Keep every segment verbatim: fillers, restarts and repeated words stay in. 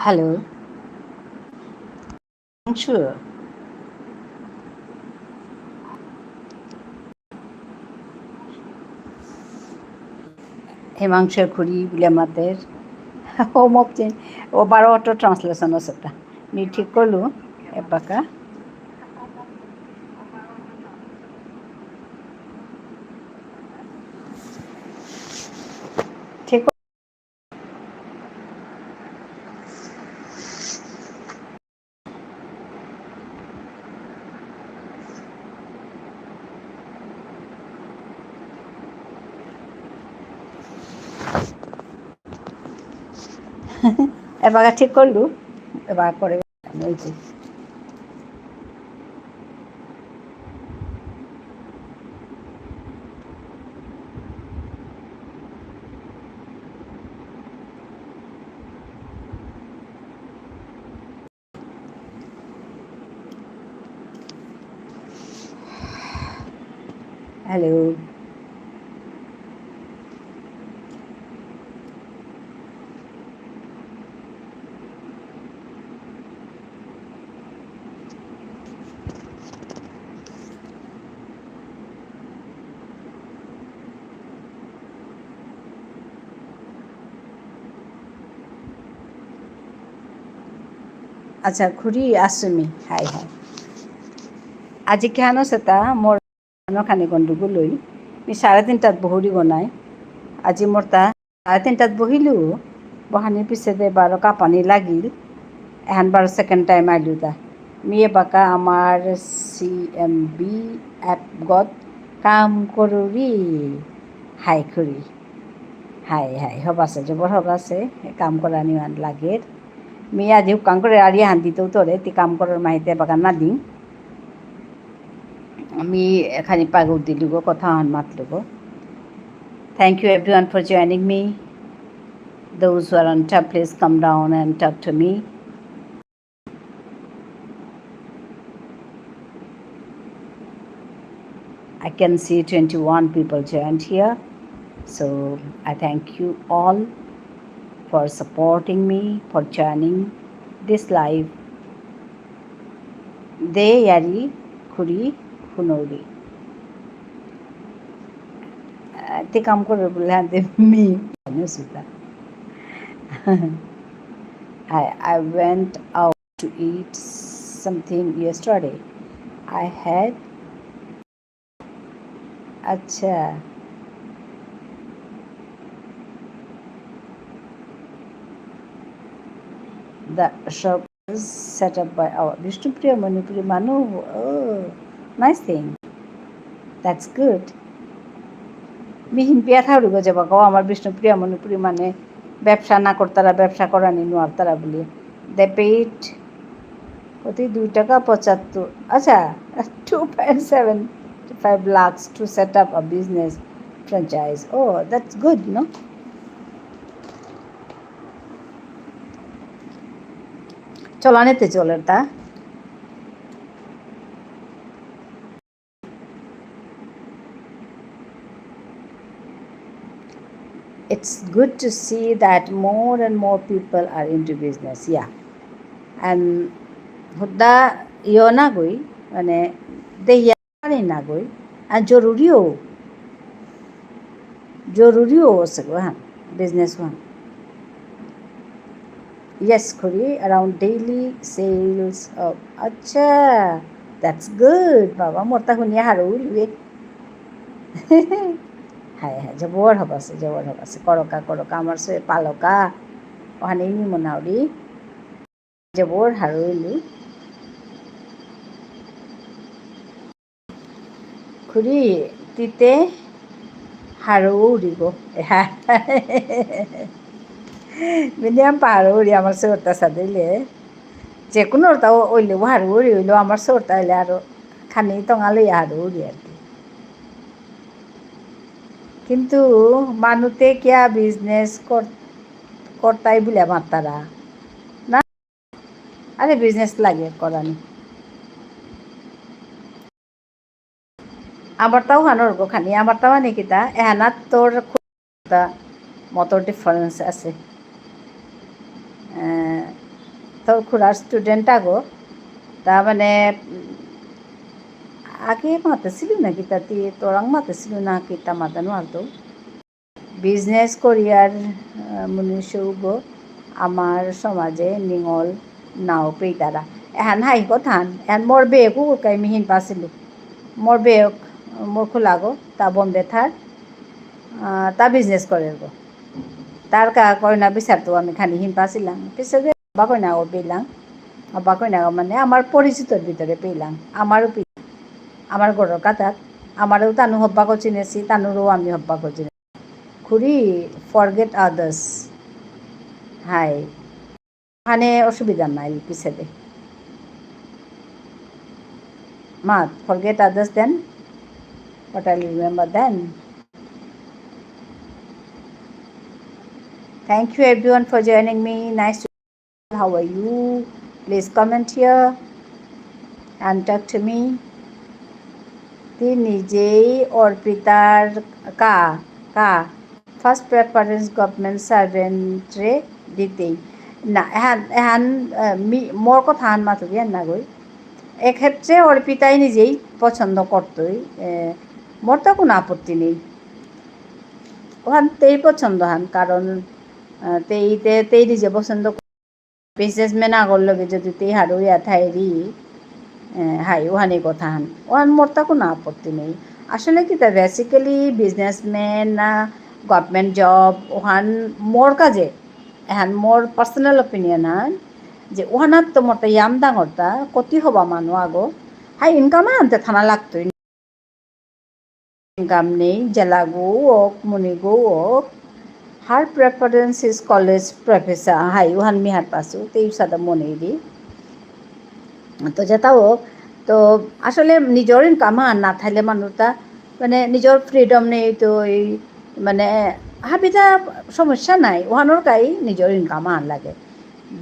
Hello. Sure. Himanshu খুরি বুলে মাতের। ও মপচে, ও বারো অটো translation আছে তা। মি ঠিক করলু, এবাকা। ঠিক এবাকা ঠিক করলু, এবার করে এই যে। Hello. আচ্ছা, খুরি আসুমি, হাই হাই। আজি কিহানো সেতা মোর খানি গন্ডগোল হই। মি সাড়ে তিনটাত বহুরি গনাই। আজি মোর তা সাড়ে তিনটাত বহিলু, বহানির পিছেদে বারো কাপানি লাগিল। এহান বারো second time আইলু তা। মি এবাকা আমার CMB app গত কাম করুরি। হাই খুরি। হাই হাই, হবাসে, জবর হবাসে, কাম করানি মান লাগের। মি আজি হুকাং করে আরি হান্দি তো তোরে, তি কাম করার মাহিতে বাগান না দিন। আমি এখানে পাগল দিলুগো, কথা হন মাতলুগো। Thank you everyone for joining me. Those who are on top, please come down and talk to me. I can see twenty-one people joined here. So I thank you all for supporting me, for joining this live. দে ইয়ারি খুরি হুনৌরি। আহ, তে কাম করে বলে হাতে মি। সুতা। I, I went out to eat something yesterday. I had, আচ্ছা। The shop is set up by our Bishnupriya Manipuri Manu. Oh, nice thing. That's good. মিহিন পিয়া থাউরি গো যাবা গো, আমার বিষ্ণুপ্রিয়া মণিপুরী মানে ব্যবসা না করতারা, ব্যবসা করানি নোয়ারতারা বলি। They paid কত? দুই টাকা পঁচাত্তর। আচ্ছা, two point seven five lakhs to set up a business franchise. Oh, that's good, no? চলানিতে চলের তা। It's good to see that more and more people are into business. Yeah. And হুদা ইয়ো না গই, মানে, দেহিয়া পারি না গই, আর জরুরিও, জরুরিও আছে গো, হ্যাঁ, business one. Yes, খুরি, around daily sales of, আচ্ছা, that's good. বাবা, মোর তা হুনিয়া হারৌ ইলুয়ে। হায় হায়, জবর হবাসে, জবর হবাসে। করকা, করকা, আমার সে পালকা। ওখানে নি মনাউরি। জবর হারৌ ইলু। খুরি, তিতে হারৌ উড়িব। মিনিয়াম পাহারৌ উড়ি আমার সৌরতা সাদিলে। যে কোনো অর্থ ওইলে হারৌ উড়ি হইলেও আমার সৌরতা হইলে আরো খানি তঙালে হারৌ উড়ি আর কি। কিন্তু মানুতে কিয়া business কর-, করতাই বুলে মাত্তারা? না? আরে business লাগে করানি। আমার তাও হানোর গো খানি, আমার তাও আনি কিতা, এহানাত তোর খুব তা মতো difference আছে। আহ, তোর খুড়ার student আগো, তা মানে, উম, আগে মাতেছিল না কিতা তি, তোরাং মাতেছিল না কিতা মাতানো আর তো। Business করিয়ার, আহ, মনুষ্য উগো আমার সমাজে নিঙল নাও পেইতারা। এহান হাই কথান, এহান মোর বেগু কাই মিহিন পাসিলু। মোর বেগ, মোর খুলাগো, তা বোম্বে থার, আহ, তা business করের গো। তার কা কইনা বিচার তো আমি খানি হিন পাসিলাম। পিছে যে বা কইনা ও পেলাম। বা কইনা মানে আমার পরিচিতর ভিতরে পেলাম। আমারও পেলাম। আমার ঘরর কাতাত। আমারও তানু হব্বা করছি নেছি, তানুরও আমি হব্বা করছি নেছি। খুড়ি, forget others. হাই। মানে অসুবিধা নাই পিছেদে। মাত, forget others then. What I'll remember then. Thank you everyone for joining me. Nice to, how are you? Please comment here and talk to me. তি নিজেই অর্পিতার কা, কা, first preference government servant রে দিতেই। না, এহান, এহান, আহ, মি-, মোর কথাহান মাতুরি এহান নাগই। এক্ষেত্রে অর্পিতাই নিজেই পছন্দ করতই। এ, মোর তো কোনো আপত্তি নেই। ওহান তেই পছন্দ হান, কারণ, আহ, তেই, তে-, তেই নিজে পছন্দ businessman আগর লগে যদি তি হারুইয়া থাইরি, এ, হাই, ওহানি কথাহান। ওহান মোর তা কোনো আপত্তি নেই। আসলে কিতা, basically businessman না government job, ওহান মোর কাজে, এহান মোর personal opinion হান, যে ওহানাত তো মোর তা ইয়াম ডাঙরতা, কতি হবা মানু আগো, হাই, income আনতে থানা লাগতই। Income নেই, জেলাগো ওক, মনিগো ওক, her preference is college professor, হাই, ওহান মিহার পাসু, তেই সাদা মনেইরি। তো যেটা হোক, তো আসলে নিজর income আর না থাইলে মানুষটা, মানে, নিজর freedom নেই, তো এই, মানে, হাবিতা সমস্যা নাই, ওহানোর কাই নিজর income আর লাগে।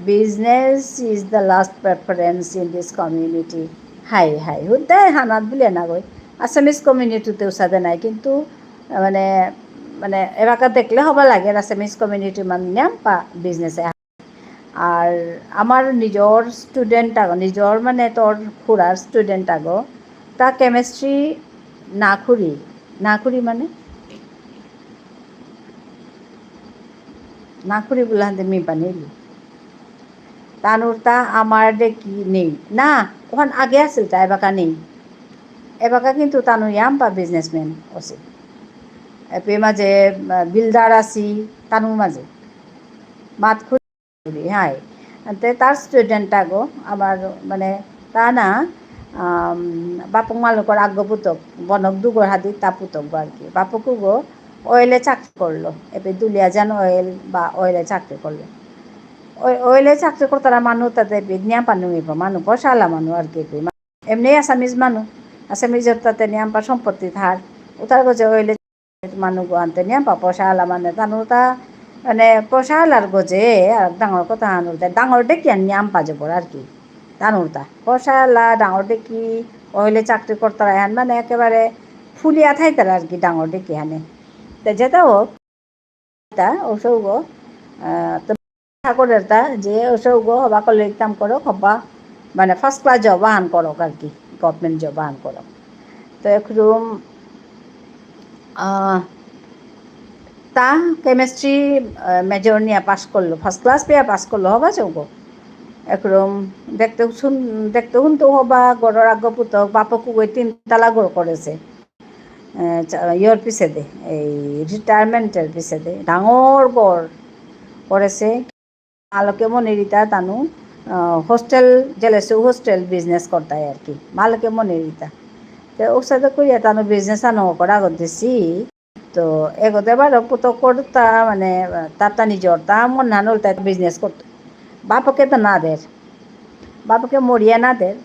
Business is the last preference in this community. হাই, হাই, হুদ্দাই হানাত বুলে না গই। Assamese community তেও সাদে নাই, কিন্তু, মানে, মানে, এবাকা দেখলে হবা লাগে, Assamese community মানে নিয়াম পা business এ। আর আমার নিজর student আগো, নিজর মানে তোর খুড়ার student আগো, তা chemistry না খুড়ি, না খুড়ি মানে? না খুড়ি বুলাহানতে মি পানিলি। তানুর তা আমার দেখি নেই। না, ওখান আগে আছিল তা, এবাকা নেই। এবাকা কিন্তু তানু ইয়াম পা businessman আছিল। এপে মাঝে, আহ, builder আছি, তানুর মাঝে। মাত খুড়ি, হাই। আনতে তার student আগো, আমার মানে, তা না, আম, বাপক মালকর আগ্য পুতক, বনক দুগর হাদি তা পুতক গো আর কি। বাপক গো oil এ চাকরি করলো। এপে দুলিয়াজান oil বা oil এ চাকরি করলো। ওই oil এ চাকরি করতারা মানু তাতে এপে নিয়াম পানু এপে মানু, পয়সালা মানু আর কি এপে। এমনি Assamese মানু, Assamese তাতে নিয়াম পা সম্পত্তি থার। উতার গজে oil এ মানু গো আনতে নিয়াম পা পয়সালা মানে, তানু তা, মানে, পয়সালার গজে, আর ডাঙর কথা হানুর তে, ডাঙর ডেকিয়ান নিয়াম পা জবর আর কি। তানুর তা, পয়সালা, ডাঙর ডেকি, oil এ চাকরি করতারা এহান মানে একেবারে ফুলিয়া থাইতারা আর কি, ডাঙর ডেকি হানে। তে যেটা হোক, তা, ওসব গো, আহ, তো আশা করে তা যে ওসব গো হবা করলে কাম করো, হবা, মানে, first class job আহান করো আর কি, government job আহান করো। তো একরকম, আহ, তা chemistry, আহ, major নিয়ে পাস করলো, first class পেয়ে পাস করলো, হবা চৌকো। একরকম দেখতে শুন-, দেখতে শুনতে হবা, ঘরর আগ্য পুতক, বাপক উগই তিন তালা ঘর করেছে। আহ, চা-, ইয়র পিছেদে, এই retirement এর পিছেদে, ডাঙর ঘর করেছে। মালকে মনিরিতা তানু, আহ, hostel, জেলেসু hostel business করতাই আর কি। মালকে মনিরিতা। তো ওসাদে করিয়া তানু business আনো করা করতেছি। তো এগোতে বারো পুতক করতা, মানে, তাতা নিজর তা মন নানুল তাই business করতো। বাপকে তো না দের। বাপকে মরিয়া না দের।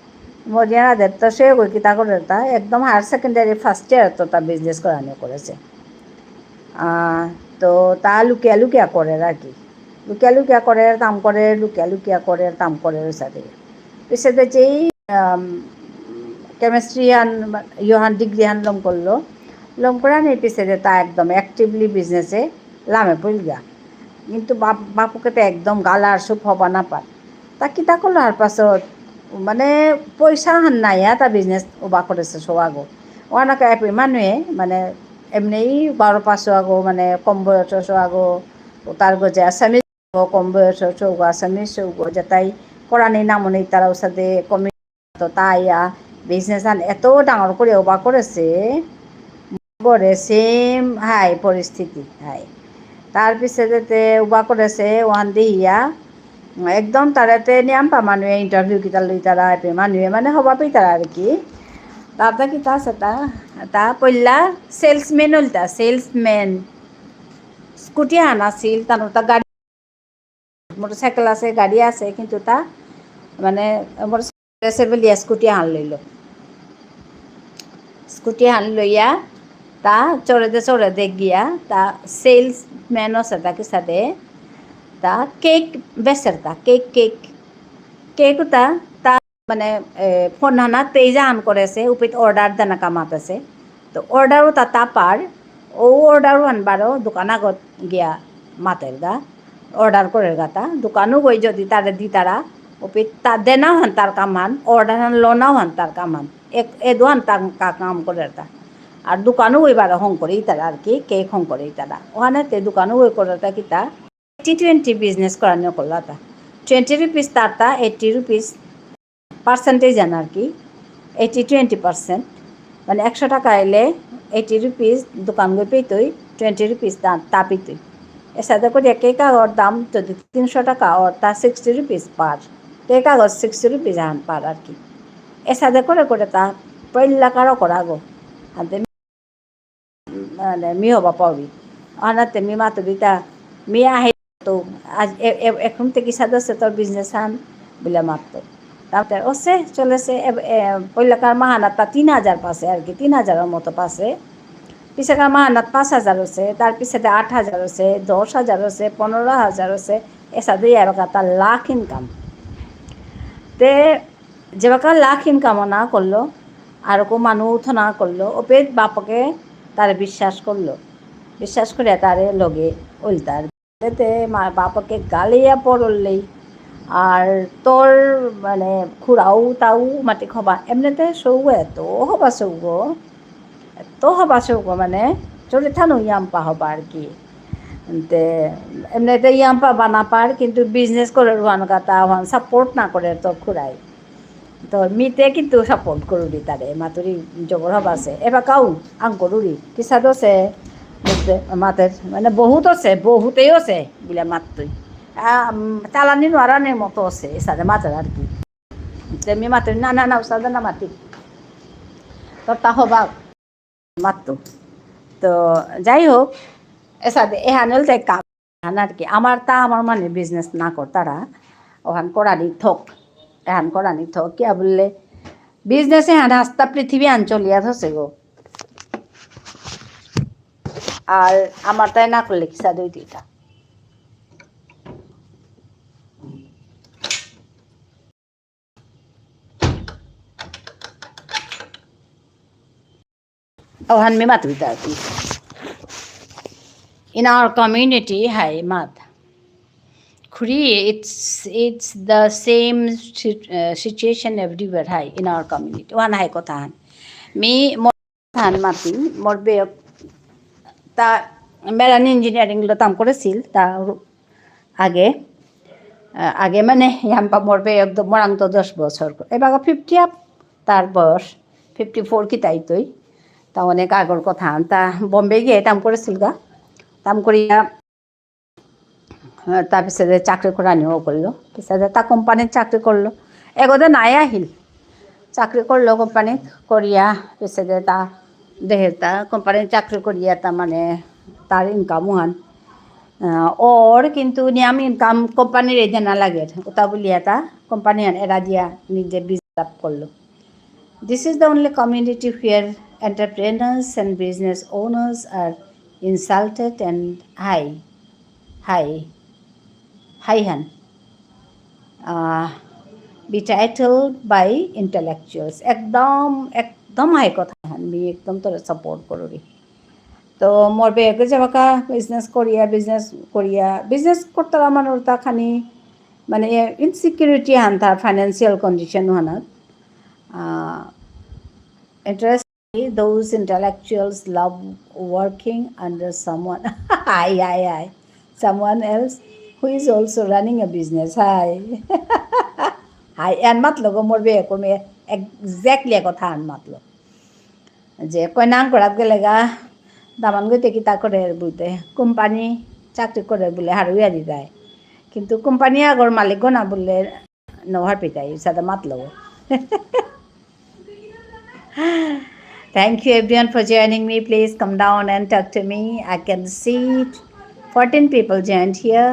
মরিয়া না দের। তো সে গই কিতা করে তা একদম higher secondary first year তো তা business করানো করেছে। আহ, তো তা লুকিয়া লুকিয়া করে আর কি। লুকিয়া লুকিয়া করে, তাম করে, লুকিয়া লুকিয়া করে, তাম করে ওই সাথে। পিছেদে যেই, আম, chemistry আন, ইয়োহান degree আন লম করলো। লম করানির পিছেদে তা একদম actively business এ লামে পড়িলগা। কিন্তু বাপ-, বাপকে তো একদম গালার সুপ হবা না পার। তা কিতা করলো আর পাছত, মানে, পয়সা হান নাই, তা business উবা করেসে সৌ আগো। ওহানাকা এপে মানুয়ে, মানে, এমনেই বারো পাঁচশো আগো, মানে, কম বয়স সৌ আগো, ও তার গজে আসামি গো, কম বয়স সৌ গো, আসামি সৌ গো, যেতাই করানি নামনে তারা ওসাদে কমি তো তাইয়া business হান এত ডাঙর করে উবা করেসে, বরে same হাই পরিস্থিতি হাই। তার পিছে যেতে উবা করেসে, ওহান দেহিয়া, একদম তারাতে নিয়াম পা মানুয়ে interview কিতা লই তারা, এপে মানুয়ে মানে হবা পেই তারা আর কি। তাতে কিতা আছে তা, তা পইলা salesman হইল তা, salesman। Scooty আহান আছিল, তার তা গাড়ি, motorcycle আছে, গাড়ি আছে, কিন্তু তা মানে motorcycle আছে বুলিয়া scooty আহান লইল। Scooty আহান লইয়া তা চড়েদে চড়েদে গিয়া তা salesman আছে তা কিসাদে তা cake বেচের তা cake, cake। Cake তা, তা মানে, এ, phone হানাত page আহান করেসে, উপিত order দেনা কামাত আছে। তো order ও তা তা পার, ও order হান বারো দোকান আগত গিয়া মাতের গা, order করের গা তা। দোকানও গই যদি তারে দি তারা, উপিত তা দেনা হান তার কামান, order হান লনা হান তার কামান। এক, এ দুহান তা কা-, কাম করের তা। আর দোকানও গই বারো হং করে ইতারা আর কি, cake হং করে ইতারা। ওহানে তে দোকানও গই করের তা কিতা, eighty twenty business করানি করলা তা। Twenty rupees তার তা, eighty rupees percentage আন আর কি, eighty twenty percent। মানে একশো টাকা আইলে eighty rupees দোকান গই পেতই, twenty rupees তা, তা পেতই। এসাদে করে cake আগর দাম যদি তিনশো টাকা অর তা sixty rupees পার। Cake আগর sixty rupees আহান পার আর কি। এসাদে করে করে তা পইলা কারো করাগো। আনতে মানে, মি হবা পাউরি। আনাতে মি মাতুরি তা, মি আহে তো, আজ এ-, এ-, এখন তে কিসাদে আছে তোর business হান? বুলে মাততো। তাতে ওসে, চলেসে, এ-, এ, পইলাকার মাহানাত তা তিন হাজার পাসে আর কি, তিন হাজারর মতো পাসে। পিছেকার মাহানাত পাঁচ হাজার আছে, তার পিছেতে আট হাজার আছে, দশ হাজার আছে, পনেরো হাজার আছে, এসাদে এবাকা তা লাখ income। তে যেবাকা লাখ income না করলো, আর কো মানু উঠো না করলো, ওপে বাপকে তারে বিশ্বাস করলো। বিশ্বাস করে তারে লগে ওলতার। এতে মা বাপকে গালিয়া পড়লেই, আর তোর মানে খুড়াও তাও মাটি খবা, এমনিতে সৌগ এত হবা সৌগ, এত হবা সৌগ মানে চলে থানো ইয়াম্পা হবা আর কি। তে এমনিতে ইয়াম্পা বানা পার, কিন্তু business করে রুয়ান গাতা হন support না করে তো খুড়াই। তো মিতে কিন্তু support করুরি তারে, মাতুরি জবর হবা আছে। এবাকাউ আং করুরি, কিসাদে আছে, বুঝতে, মাতের, মানে বহুত আছে, বহুতেই আছে, বুলে মাততই। আ, উম, চালানি নোয়ারানির মতো আছে, এসাদে মাতের আর কি। তে মি মাতুরি, না, না, না, উসাদে না মাতি। তোর তা হবা। মাততো। তো যাই হোক, এসাদে এহান হইল তাই কাম, এহান আর কি। আমার তা আমার মানে business না করতারা, ওহান করানি থক, এহান করানি থক, কিয়া বুললে business এহান হাস্তা পৃথিবী আন চলিয়া থসে গো। আর আমার তাই না করলে কিসাদে অইতই তা। ওহান মি মাতুরি তা কি। In our community, হাই মাত। খুরি, it's, it's the same sit-, uh, situation everywhere, হাই, in our community। ওহান হাই কথা হান। মি মোর হান মাতি, মোর বেয়ক তা marine engineering লো কাম করেসিল, তা আগে, আ, আগে মানে ইয়াম্পা মোর বেয়ক দ-, মোরাং তো দশ বছর। এবাকা fifty up তার বয়স, fifty four কিতা অইতই। তা অনেক আগর কথা, তা বোম্বে গিয়া কাম করেসিলগা। কাম করিয়া, আ, তার পিছেদে চাকরি করানিও করলো। পিছেদে তা কোম্পানিত চাকরি করলো। এগোদে নাই আহিল। চাকরি করলো কোম্পানিত, করিয়া পিছেদে তা দেহের তা কোম্পানিত চাকরি করিয়া তা মানে তার income হান। আহ, ওর কিন্তু নিয়াম income কোম্পানিরে দেনা লাগে। ওতা বুলিয়া তা কোম্পানি হান এরা দিয়া নিজে business up করলো। This is the only community where entrepreneurs and business owners are insulted and high, high, high Han, ah, betitled by intellectuals। একদম, একদম হাই কথা হান, মি একদম তোরে support করুরি। তো মোর বেগে যেবাকা business করিয়া, business করিয়া, business করতারা মানুর তা খানি মানে, insecurity হান তার financial condition হানাত। আহ, interestingly, those intellectuals love working under someone. হাই, হাই, হাই। Someone else who is also running a business. হাই। হাই, এহান মাতলো গো মোর বেয়ে কমে exactly কথা হান মাতলো। যে কইনাং করাত গেলেগা, দামান গইতে কিতা করে বুলতে, কোম্পানি চাকরি করে বুলে হারুইয়া দি যায়। কিন্তু কোম্পানি আগর মালিক গো না বুললে, no হারপিতাই, সাদা মাতলো। Thank you everyone for joining me. Please come down and talk to me. I can see it. Fourteen people joined here.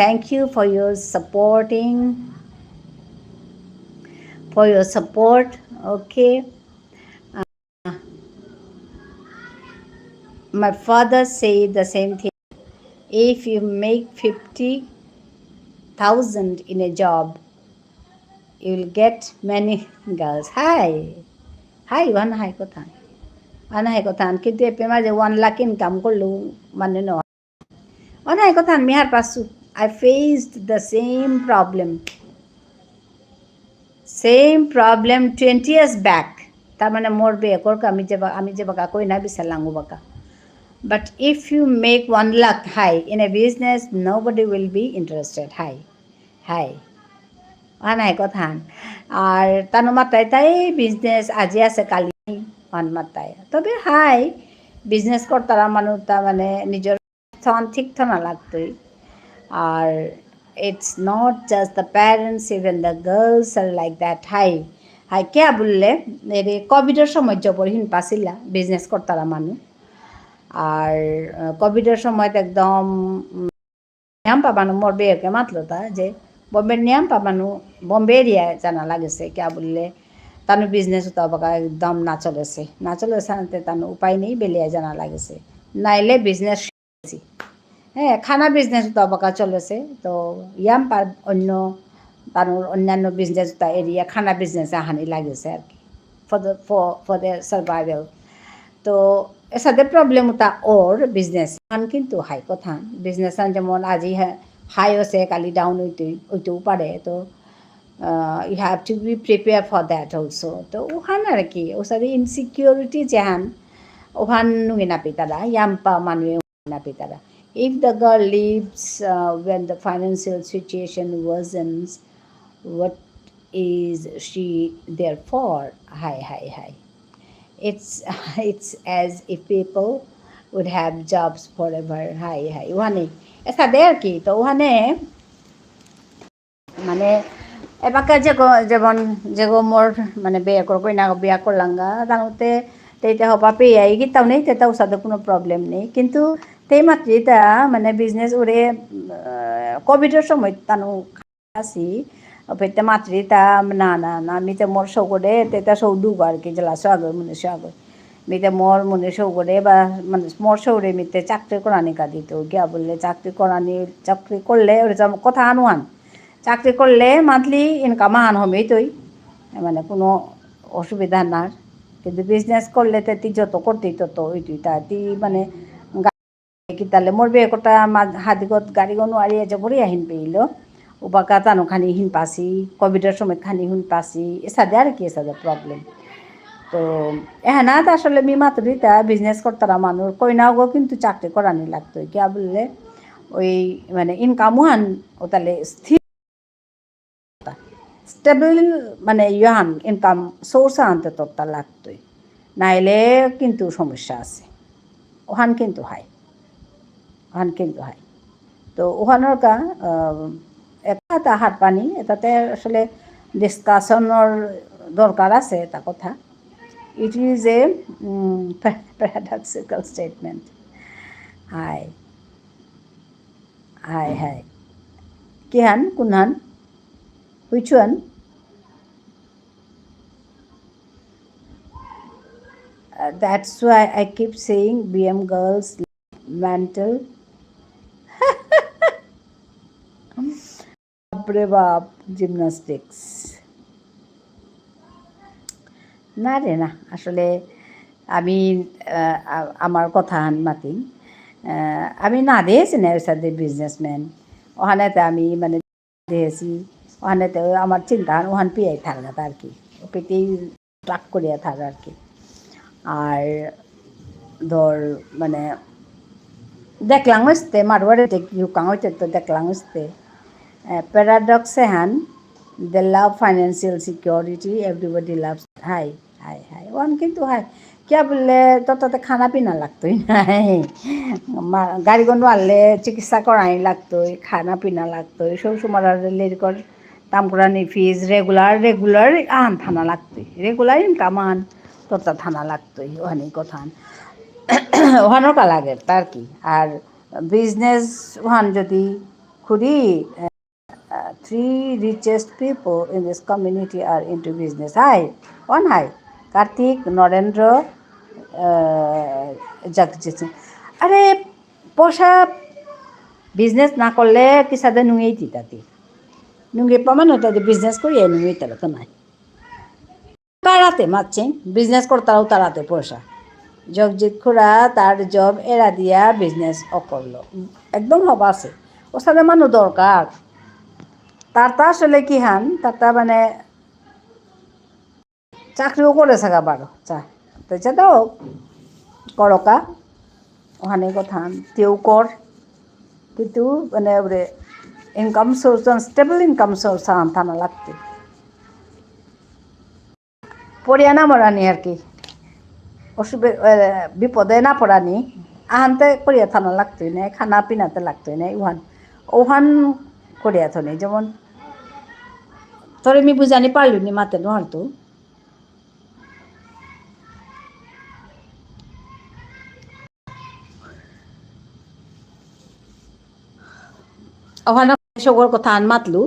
Thank you for your supporting, for your support. Okay. My father said the same thing. If you make fifty thousand in a job, you will get many girls. হাই, হাই, ওহান হাই কথা। ওহান হাই কথা। কিন্তু এপে মাঝে one lakh income করলেও মানে ন। ওহান হাই কথা, আমি হার Passo. I faced the same problem. Same problem twenty years back. তার মানে মোর বেয়ে করক আমি যে বা-, আমি যে বাকা কই না বিশাল লাঙ্গু বাকা। But if you make one lakh high in a business, nobody will be interested. হাই, হাই। ওহান হাই কথা হান। আর তানু মাতাই তাই business আজি আছে কালি ওহান মাতাই। তবে হাই, business করতারা মানু তা মানে নিজর স্থান ঠিক থানা লাগতই। আর it's not just the parents, even the girls are like that. হাই, হাই, কে বুললে, এরে কোভিডর সময় জবর হিন পাসিলা, business করতারা মানু। আর, আহ, কোভিডর সময় একদম, উম, নিয়াম পাবানু মোর বেয়েকে মাতলো তা যে বোম্বে নিয়াম পাবানু, বোম্বে এরিয়া জানা লাগেছে, কে বুললে, তানু business উতা বাকা একদম না চলেছে, না চলেছে আনতে তানু উপায় নেই, বেলিয়া জানা লাগেছে, নাইলে business হ্যাঁ, খানা business উতা বাকা চলেছে। তো ইয়াম পার অন্য, তানুর অন্যান্য business উতা এরিয়া খানা business আহানি লাগেছে আর কি। For the, for, for their survival. তো এসাদে problem উতা ওর business আন কিন্তু হাই কথা। Business আন যেমন আজি হা-, high আছে, কালি down হইতে, হইতেও পারে। তো, আহ, you have to be prepared for that also. তো ওহান আর কি, ওসাদে insecurity যেহান, ওহান নুঙে না পেতারা, ইয়াম্পা মানুয়ে না পেতারা। If the girl leaves, uh, when the financial situation worsens, what is she there for? হাই, হাই, হাই। It's, it's as if people would have jobs forever. হাই, হাই। ওহানে, এসাদে আর কি। তো ওহানে, মানে, এবাকা যেগো, যেমন, যেগো মোর, মানে, বেয়া কর-, কইনা বিয়া করলাঙ্গা, তানুতে, তেইতে হবা পেয়াই, কিতাও নেই, তেতাও সাথে কোনো problem নেই। কিন্তু তেই মাতৃতা, মানে, business ওরে, আহ, কোভিডর সময় তানু আসি, অপেতে মাতৃতা, না, না, না, মিতে মোর সৌগরে, তেতা সৌ দুগো আর কি, জেলা সৌগর, মনে সৌগর। মিতে মোর মনে সৌগরে বা, মানে, মোর সৌরে মিতে চাকরি করানি কা দিত, গিয়া বুললে চাকরি করানি, চাকরি করলে, ওরে তো কথা আনুয়ান। চাকরি করলে monthly income আহান হমেই তৈ, মানে কোনো অসুবিধা না। কিন্তু business করলে তে তি যত করতেই তত ওই তুই তা তি মানে গা-, কি তাহলে মোর বেয়ে কটা মা-, হাদিগত গাড়ি গো নুয়ারি এ জবরি আহিন পেইল। উবাকা তানো খানি হিন পাসি, কোভিডর সময় খানি হিন পাসি, এসাদে আর কি এসাদে problem। তো এহানাত আসলে মি মাতুরিতা business করতারা মানুষ কইনাও গো কিন্তু চাকরি করানি লাগতো। কিয়া বুললে ওই মানে income হান ও তাহলে স্থির stable মানে ইহান income source আনতে তোরতা লাগতই, নাইলে কিন্তু সমস্যা আছে। ওহান কিন্তু হাই, ওহান কিন্তু হাই। তো ওহানর কা, আহ, এটা, এটা হাত পানি, এটাতে আসলে discussionর দরকার আছে, এটা কথা। It is a, um, paradoxical statement. হাই। হাই, হাই। কিহান? কোনহান? Which one? Uh, that's why I keep saying B M girls mental. বাপরে বাপ, gymnastics। না রে না, আসলে আমি, আহ, আ-, আমার কথা হান মাতিম। আহ, আমি না দিয়েছি না ওর সাথে businessman। ওখানে তো আমি মানে দিয়েছি, ওখানে তো আমার চিন্তা ওখান পিয়াই থাকবে আর কি, ওপিতেই ট্রাক করিয়া থাক আর কি। আর ধর, মানে, দেখলাম হইতে, মারোয়ারিতে কি হুকাং হইতে তো দেখলাম হইতে। আহ, প্যারাডক্স এহান, they love financial security, everybody loves, হাই, হাই, হাই, ওয়ান কিন্তু হাই। কিয়া বুললে, তো তাতে খানা পিনা লাগতই নাই। মা-, গাড়ি গন্ডু আনলে চিকিৎসা করাই লাগতই, খানা পিনা লাগতই, সব সময় আর লেরি কর, তাম করানি ফিজ, regular, regular আন থানা লাগতই, regular income আন, তোর তা থানা লাগতই, ওখানে কথা আন। ওখানোর কা লাগে, তার কি? আর বিজনেস ওখান যদি খুলি, আহ, three richest people in this community are into business. হাই, ওয়ান হাই, কার্তিক, নরেন্দ্র, আহ, জগজিৎ সিং। আরে, পয়সা বিজনেস না করলে কি সাথে নুয়েই দিতাতি? নুঙ্গি পামান ওটা যে বিজনেস করি, নুঙ্গি তারা তো নাই। কারাতে মাতছেন, বিজনেস করতারাও তারাতে পয়সা। জগজিৎ খুড়া তার জব এরা দিয়া বিজনেস অ করলো। একদম হবা আছে। ও সাথে মানু দরকার। তার তা আসলে কি হান, তার তা মানে চাকরিও করে থাকা বারো। চা, তো চা দাও, করো কা। ওখানে কথা হান, তেও কর। কিন্তু মানে ওরে income source, stable income source আন থানা লাগতে। পড়িয়া না মরানি আর কি। অসুবি-, এ, বিপদে না পড়ানি। আহানতে করিয়া থানা লাগতই না, খানা পিনাতে লাগতই না, উহান, উহান করিয়া থনি। যেমন, তোরে মি বুঝানি পারলু নি মাতে নোয়ার তো। ওখানে সৌগর কথা আন মাতলু,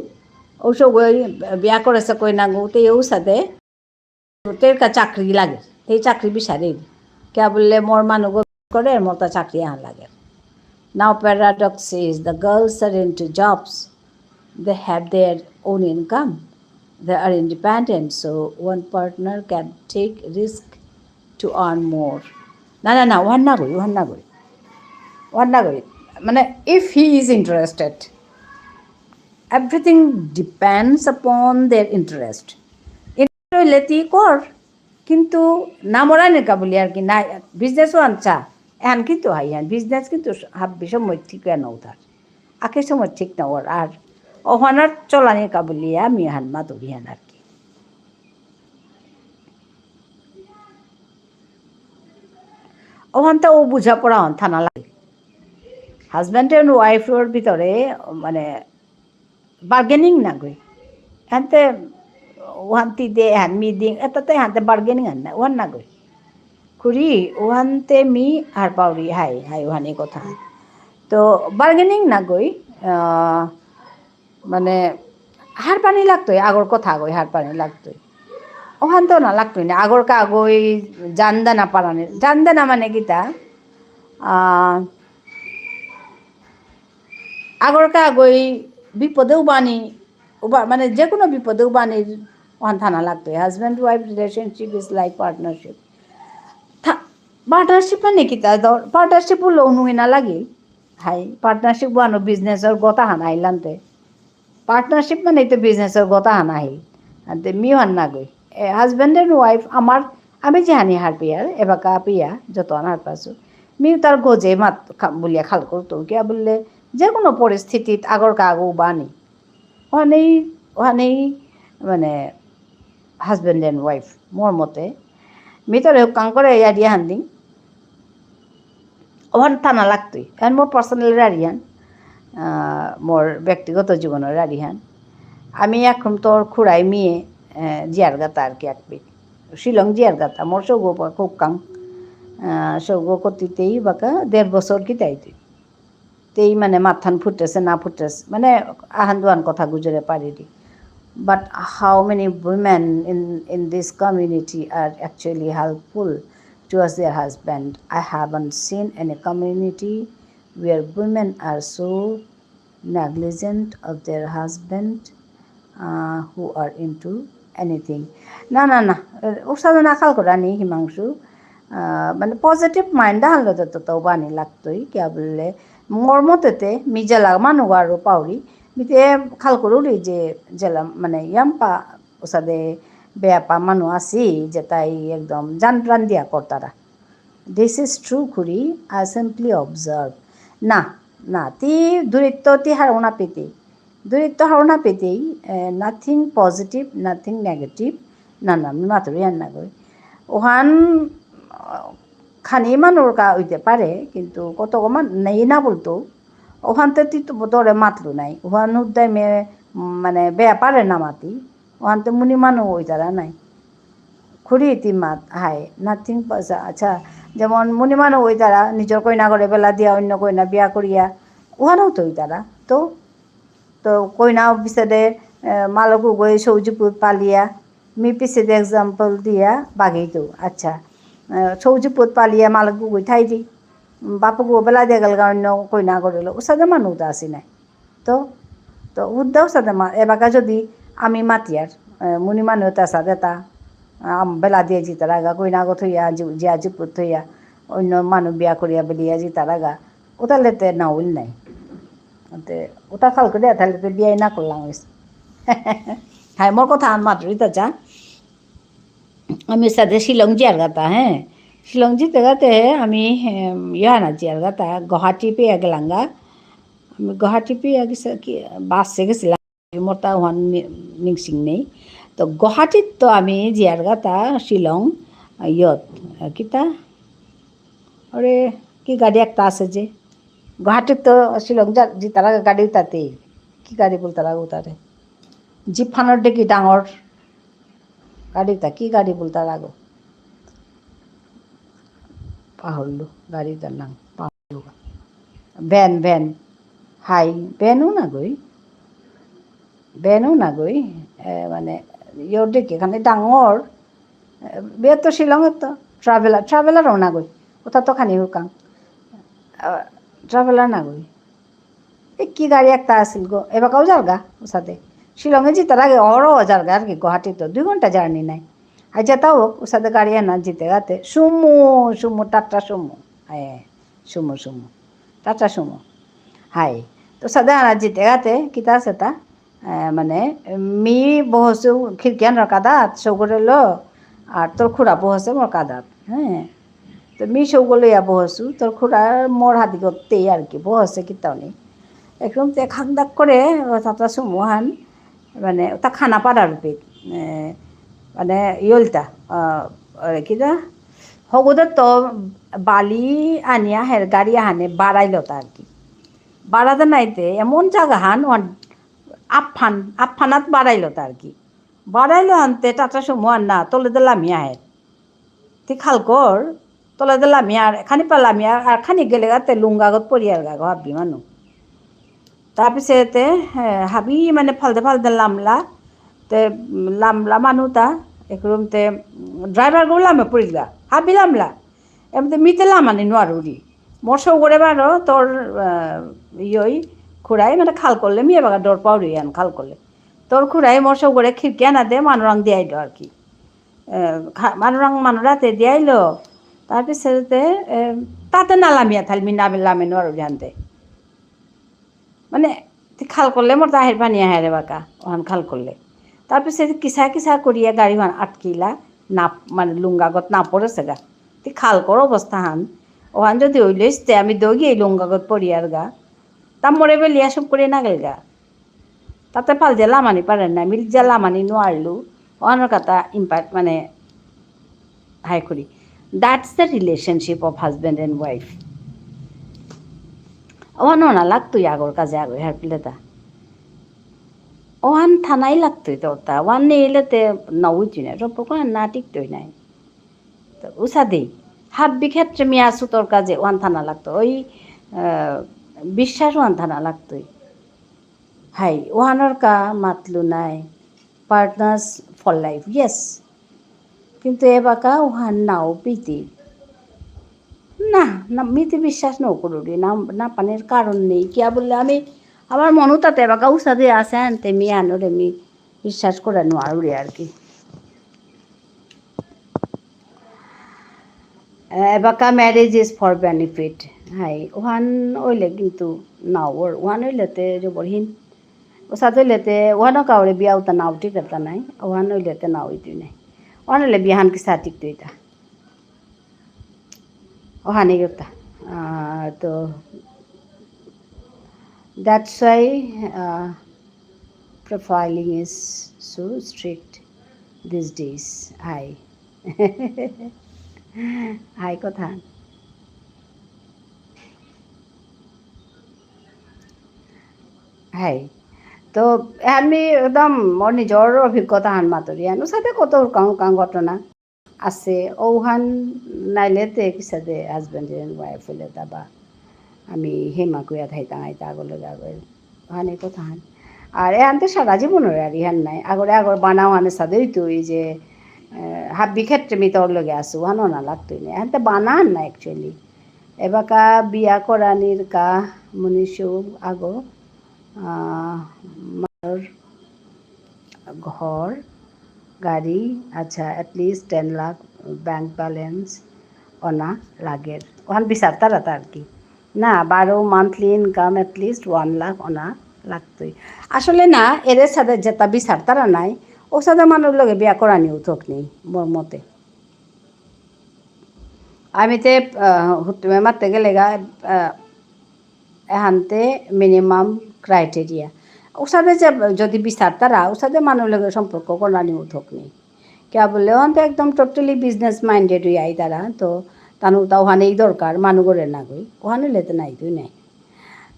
ও সৌগই বিয়া করেছে কই না গো, তে ও সাথে, তের কা চাকরি লাগে, তেই চাকরি বিচারে। কে বললে মোর মানু গো করে, মোর তা চাকরি আন লাগে। Now paradox is the girls are into jobs, they have their own income, they are independent, so one partner can take risk to earn more. না, না, না, ওহান না কই, ওহান না কই। ওহান না কই। মানে, if he is interested, everything depends upon their interest. Interest হইলে তি কর, কিন্তু না মরানির কা বলি আর কি, না, বিজনেসও আনছা, এহান কিন্তু হাই, এহান বিজনেস কিন্তু হাব্বি সময় ঠিক না উঠার, আকে সময় ঠিক না ওর, আর ওহানার চলানির কা বলি আমি হান মাতুরি হান আর কি। ওখানটা ও বুঝাপড়া হন থানা লাগে। হাজব্যান্ড এন্ড ওয়াইফের ভিতরে, মানে, বার্গেনিং না গই। হানতে ওহান্তি দে, হান মি দিং, এটাতে হানতে বার্গেনিং হান না, ওহান না গই। খুড়ি, ওহান্তে me her Pauri, high, high, ওহানি কথা। তো বার্গেনিং না গই, আহ, মানে, হার পানি লাগতই, আগর কথা গই, হার পানি লাগতই। ওহান তো না লাগতই না, আগর কা গই জান দেনা পারানি, জান দেনা মানে কিতা? আহ, আগর কা গই বিপদে উবানি, উবা-, মানে, যে কোনো বিপদে উবানি ওহান থানা লাগতই। Husband wife relationship is like partnership. থা-, পার্টনারশিপ মানে কিতা? ধর, পার্টনারশিপ হলো নুই না লাগে। হাই, পার্টনারশিপ বানো বিজনেসর গতা হান আইলান্তে। পার্টনারশিপ মানে তো বিজনেসর গতা হান আহি। আনতে মি হান না গই। এ, হাজব্যান্ড এন্ড ওয়াইফ আমার, আমি যে হানি হার পিয়ার, এবাকা পিয়া, যত আন হার পাসু। মি তার গজে মাত খা-, বুলিয়া খাল করতো। কিয়া বুললে, যে কোনো পরিস্থিতিত আগর কা আগো বানি। ওহানেই, ওহানেই, মানে, হাজব্যান্ড এন্ড ওয়াইফ, মোর মতে। মি তো রেউ কাং করে ইয়ারি হান দিং। ওহান থানা লাগতই। এহান মোর পার্সোনাল রারি হান, আহ, মোর ব্যক্তিগত জীবনর রারি হান। আমি এখন তোর খুড়াই মিয়ে, আহ, জিয়ার গাতা আর কি এক পিক। শিলং জিয়ার গাতা, মোর সৌগ পা খুব কাং। আহ, সৌগ কতিতেই বাকা দেড় বছর কি তাই তুই। তেই মানে মাথান ফুটেছে না ফুটেছে, মানে আহান দুহান কথা গুজরে পারিরি। But how many women in, in this community are actually helpful towards their husband? I haven't seen any community where women are so negligent of their husband, uh, who are into anything. না, না, না, উসাদে না খাল করানি হিমাংশু। আহ, মানে positive mind আনলে তো, তো, তো বানি লাগতই, কিয়া বুললে, মোর মতেতে, মি জেলা মানু আরো পাউরি, মিতে খাল করুরি যে জেলা মানে ইয়াম্পা ওসাদে বেয়াপা মানু আসি, যেতাই একদম জান প্রাণ দিয়া করতারা। This is true, খুড়ি, I simply observe. না, না, তি দূরিত্ব তি হারৌ না পেতে। দূরিত্ব হারৌ না পেতেই, এ, nothing positive, nothing negative, না, না, আমি মাতুরি আর না গই। ওহান, আহ, খানি মানুর কা হইতে পারে, কিন্তু কত মান নেই না বলতো, ওহানতে তি তো তোরে মাতলু নাই। ওহান উদ্দায় মে, উম, মানে, বেয়া পারে না মাতি। ওহানতে মুনি মানু ওইতারা নাই। খুড়ি তি মাত, হাই, nothing পয়সা, আচ্ছা, যেমন মুনি মানু ওইতারা, নিজর কইনা ঘরে বেলা দিয়া অন্য কইনা বিয়া করিয়া, ওহানও তো ওইতারা, তো, তো কইনা পিছেদে, এ, মালকু গই সৌজিপুত পালিয়া, মি পিছেদে example দিয়া বাগেই তো, আচ্ছা, এ, সৌজিপুত পালিয়া মালকু গই থাই দি, বাপকু বেলা দিয়া গেলগা অন্য কইনা ঘরে লো, ওসাদে মানু তো আসি নাই। তো, তো উদ্দাও সাদে মা-, এবাকা যদি আমি মাতিয়ার, এ, মুনি মানু তা সাদে তা, আম, বেলা দিয়ে জিতারাগা, কইনা গো থইয়া, জি-, জিয়া জিপুত থইয়া, অন্য মানু বিয়া করিয়া বেলিয়া জিতারাগা, ওতা লেতে না উইল নাই। তে, ওতা খাল করে তাহলে তো বিয়াই না করলাম হইছে। হাই, মোর কথা আন মাতুরি তা যা। আমি সাদে শিলং জিয়ার গাতা, হ্যাঁ। শিলং জিতে গাতে আমি, এম, ইয়ানা জিয়ার গাতা, গুয়াহাটি পেয়া গেলাঙ্গা। আমি গুয়াহাটি পেয়া গেছে কি, বাসে গেছিলাম। মোর তা ওহান নি-, নিংসিং নেই। তো গুয়াহাটিত তো আমি জিয়ার গাতা শিলং, ইয়ত, কিতা? আরে, কি গাড়ি একটা আছে যে? গুয়াহাটিত তো শিলং যা-, জিতারা গাড়ি উতাতেই। কি গাড়ি বলতারা উতারে? জিপ ফানোর দেখি ডাঙর গাড়িটা, কি গাড়ি বলতারা গো? পাহরলু, গাড়িটার নাম পাহরলু। Van, van. হাই, ভ্যানও না গই। ভ্যানও না গই। এ, মানে, ইয়র দেখি, এখানে ডাঙর। এ, বিয়ার তো শিলংয়ের তো। ট্রাভেলার, ট্রাভেলারও না গই। ওটা তো খানি হুকাং। আ, ট্রাভেলার না গই। এ কি গাড়ি একটা আছিল গো, এবাকাও যারগা, ওসাদে। শিলংয়ে জিতার আগে অরো যারগা আর কি, গুয়াহাটি তো দুই ঘন্টা journey নাই। আর যেটা হোক, ওসাদে গাড়ি আনা জিতে গাতে, সুমো, সুমো, টাটা সুমো। হ্যাঁ, সুমো, সুমো। টাটা সুমো। হাই। তো সাদে আনা জিতে গাতে, কিতা আছে তা? এ, মানে, মি বহসু খিড়কিয়ান কাদাত, সৌগরে লো, আর তোর খুড়া বহসে মোর কাদাত, হ্যাঁ। তো মি সৌগ লইয়া বহসু, তোর খুড়া মোর হাতি করতেই আর কি, বহসে কিতাও নেই। একদম তে খাকদাক করে, ও তাতা সুমোহান, মানে, ওটা খানা পাড়া রূপে, এ, মানে, ইয়লতা, আ, আ, কিতা? হগুদে তো বালি আনিয়া হের গাড়ি আহানে বাড়াইল তা আর কি। বাড়াতে নাইতে এমন জায়গা হান, ওহান আফান, আফানাত বাড়াইল তা আর কি। বাড়াইল হানতে টাটা সুমো আর না, তলেদে লামি আহের। তি খাল কর, তলেদে লামি আর, খানি পা লামি আর, আর খানি গেলে গাতে লুঙ্গাগত পড়ি আর গা গো হাবি মানু। তারপিছে তে, হ্যাঁ, হাবি মানে ফালতে ফালতে লামলা, তে, উম, লামলা মানু তা, একরম তে, উম, ড্রাইভার গো লামে পড়িলগা, হাবি লামলা। এমতে মিতে লামানি নোয়ারুরি। মোর সৌগরে বারো তোর, আহ, ইয়ই, খুড়াই মানে খাল করলে মি এবাকা ডর পাউরি আন খাল করলে। তোর খুড়াই মোর সৌগরে খিড়কি আনা দে মানুরাং দিয়াইলো আর কি। আহ, খা-, মানুরাং মানুরাতে দিয়াইলো। তারপিছে তে, আহ, তাতে না লামিয়া থাল মি না লামে নোয়ারুরি আনতে। মানে, তি খাল করলে মোর তা আহের পানি আহের বাকা, ওহান খাল করলে। তারপিছে কিসা কিসা করিয়া গাড়ি ওহান আটকিলা, না, মানে, লুঙ্গাগত না পড়েছে গা। তি খাল কর অবস্থা হান। ওহান যদি হইলে ইস্তে আমি দৌড়িয়ে লুঙ্গাগত পড়িয়ার গা। তা মোরে বেলিয়া সব করে না গেল গা। তাতে পাল যে লামানি পারে না, মিল যে লামানি নোয়ারলু, ওহানর কথা ইম্প্যাক্ট, মানে, হাই করি। That's the relationship of husband and wife. ওহান না লাগতই আগর কাজে আগর হার পেলে তা। ওহান থানাই লাগতই তোর তা। ওহান নেইলে তে না উঠি না। রূপক না টিকতই নাই। তো উসাদেই। হাব্বি ক্ষেত্রে মি আসু তোর কাজে ওহান থানা লাগতো। ওই, আহ, বিশ্বাস ওহান থানা লাগতই। হাই, ওহানর কা মাতলু নাই। Partners for life, yes. কিন্তু এবাকা ওহান নাও পিতি। না, না, মিতে বিশ্বাস না করুরি, না, না পানির কারণ নেই। কিয়া বললে আমি, আমার মনও তাতে এবাকা উসাদে আছে, আনতে মি আনোরে মি বিশ্বাস করে নোয়ারুরি আর কি। এবাকা marriage is for benefit। হাই, ওহান ওইলে কিন্তু না ওর, ওহান ওইলে তে জবরহীন। ওসাদে ইলেতে, ওহানো কাউরে বিয়া উতা নাও ঠিক করতা নাই, ওহানো ইলেতে নাও ইতু নাই। ওহানো ইলে বিয়াহান কিসা ঠিক তুইতা। ওহানি কথা। আহ, তো, that's why, uh, profiling is so strict these days. হাই। হাই কথা। হাই। তো, আমি একদম মোর নিজর অভিজ্ঞতা হান মাতুরি। এহান ওসাদে কত কাং কাং ঘটনা। আছে, ওহান নাইলে তে কিসাদে husband and wife হইলে তা বা আমি হেমা কুয়া থাইতাম আইতা আগলে আগলে। ওহানে কথা হান। আর এহান তো সারা জীবনর আর ইহান নাই। আগরে আগর বানাও হানে সাদে হইতো এই যে, আহ, হাব্বি ক্ষেত্রে মি তোর লগে আসু, ওহানো না লাগতোই না। এহান তো বানান না actually। এবাকা বিয়া করানির কা মনীষও আগো, আহ, মার ঘর, গাড়ি, আচ্ছা, at least ten lakh bank balance অনা লাগের। ওহান বিচারতারা তার কি? না, বারো monthly income at least one lakh অনা লাগতই। আসলে না, এরে সাদে যেতা বিচারতারা নাই, ও সাদে মানুর লগে বিয়া করানি উঠোক নেই, মোর মতে। আমি তে, আহ, হুতুমে মাতে গেলে গা, আহ, এহানতে minimum criteria। ওসাদে যে যদি বিচারতারা, ওসাদে মানুর লগে সম্পর্ক করানি উঠোক নেই। কিয়া বুলে, ওহানতে একদম totally business minded হইয়া আইতারা, তো তানু তা ওহানেই দরকার, মানু করে না গই, ওহানে লেতে নাই তুই নাই।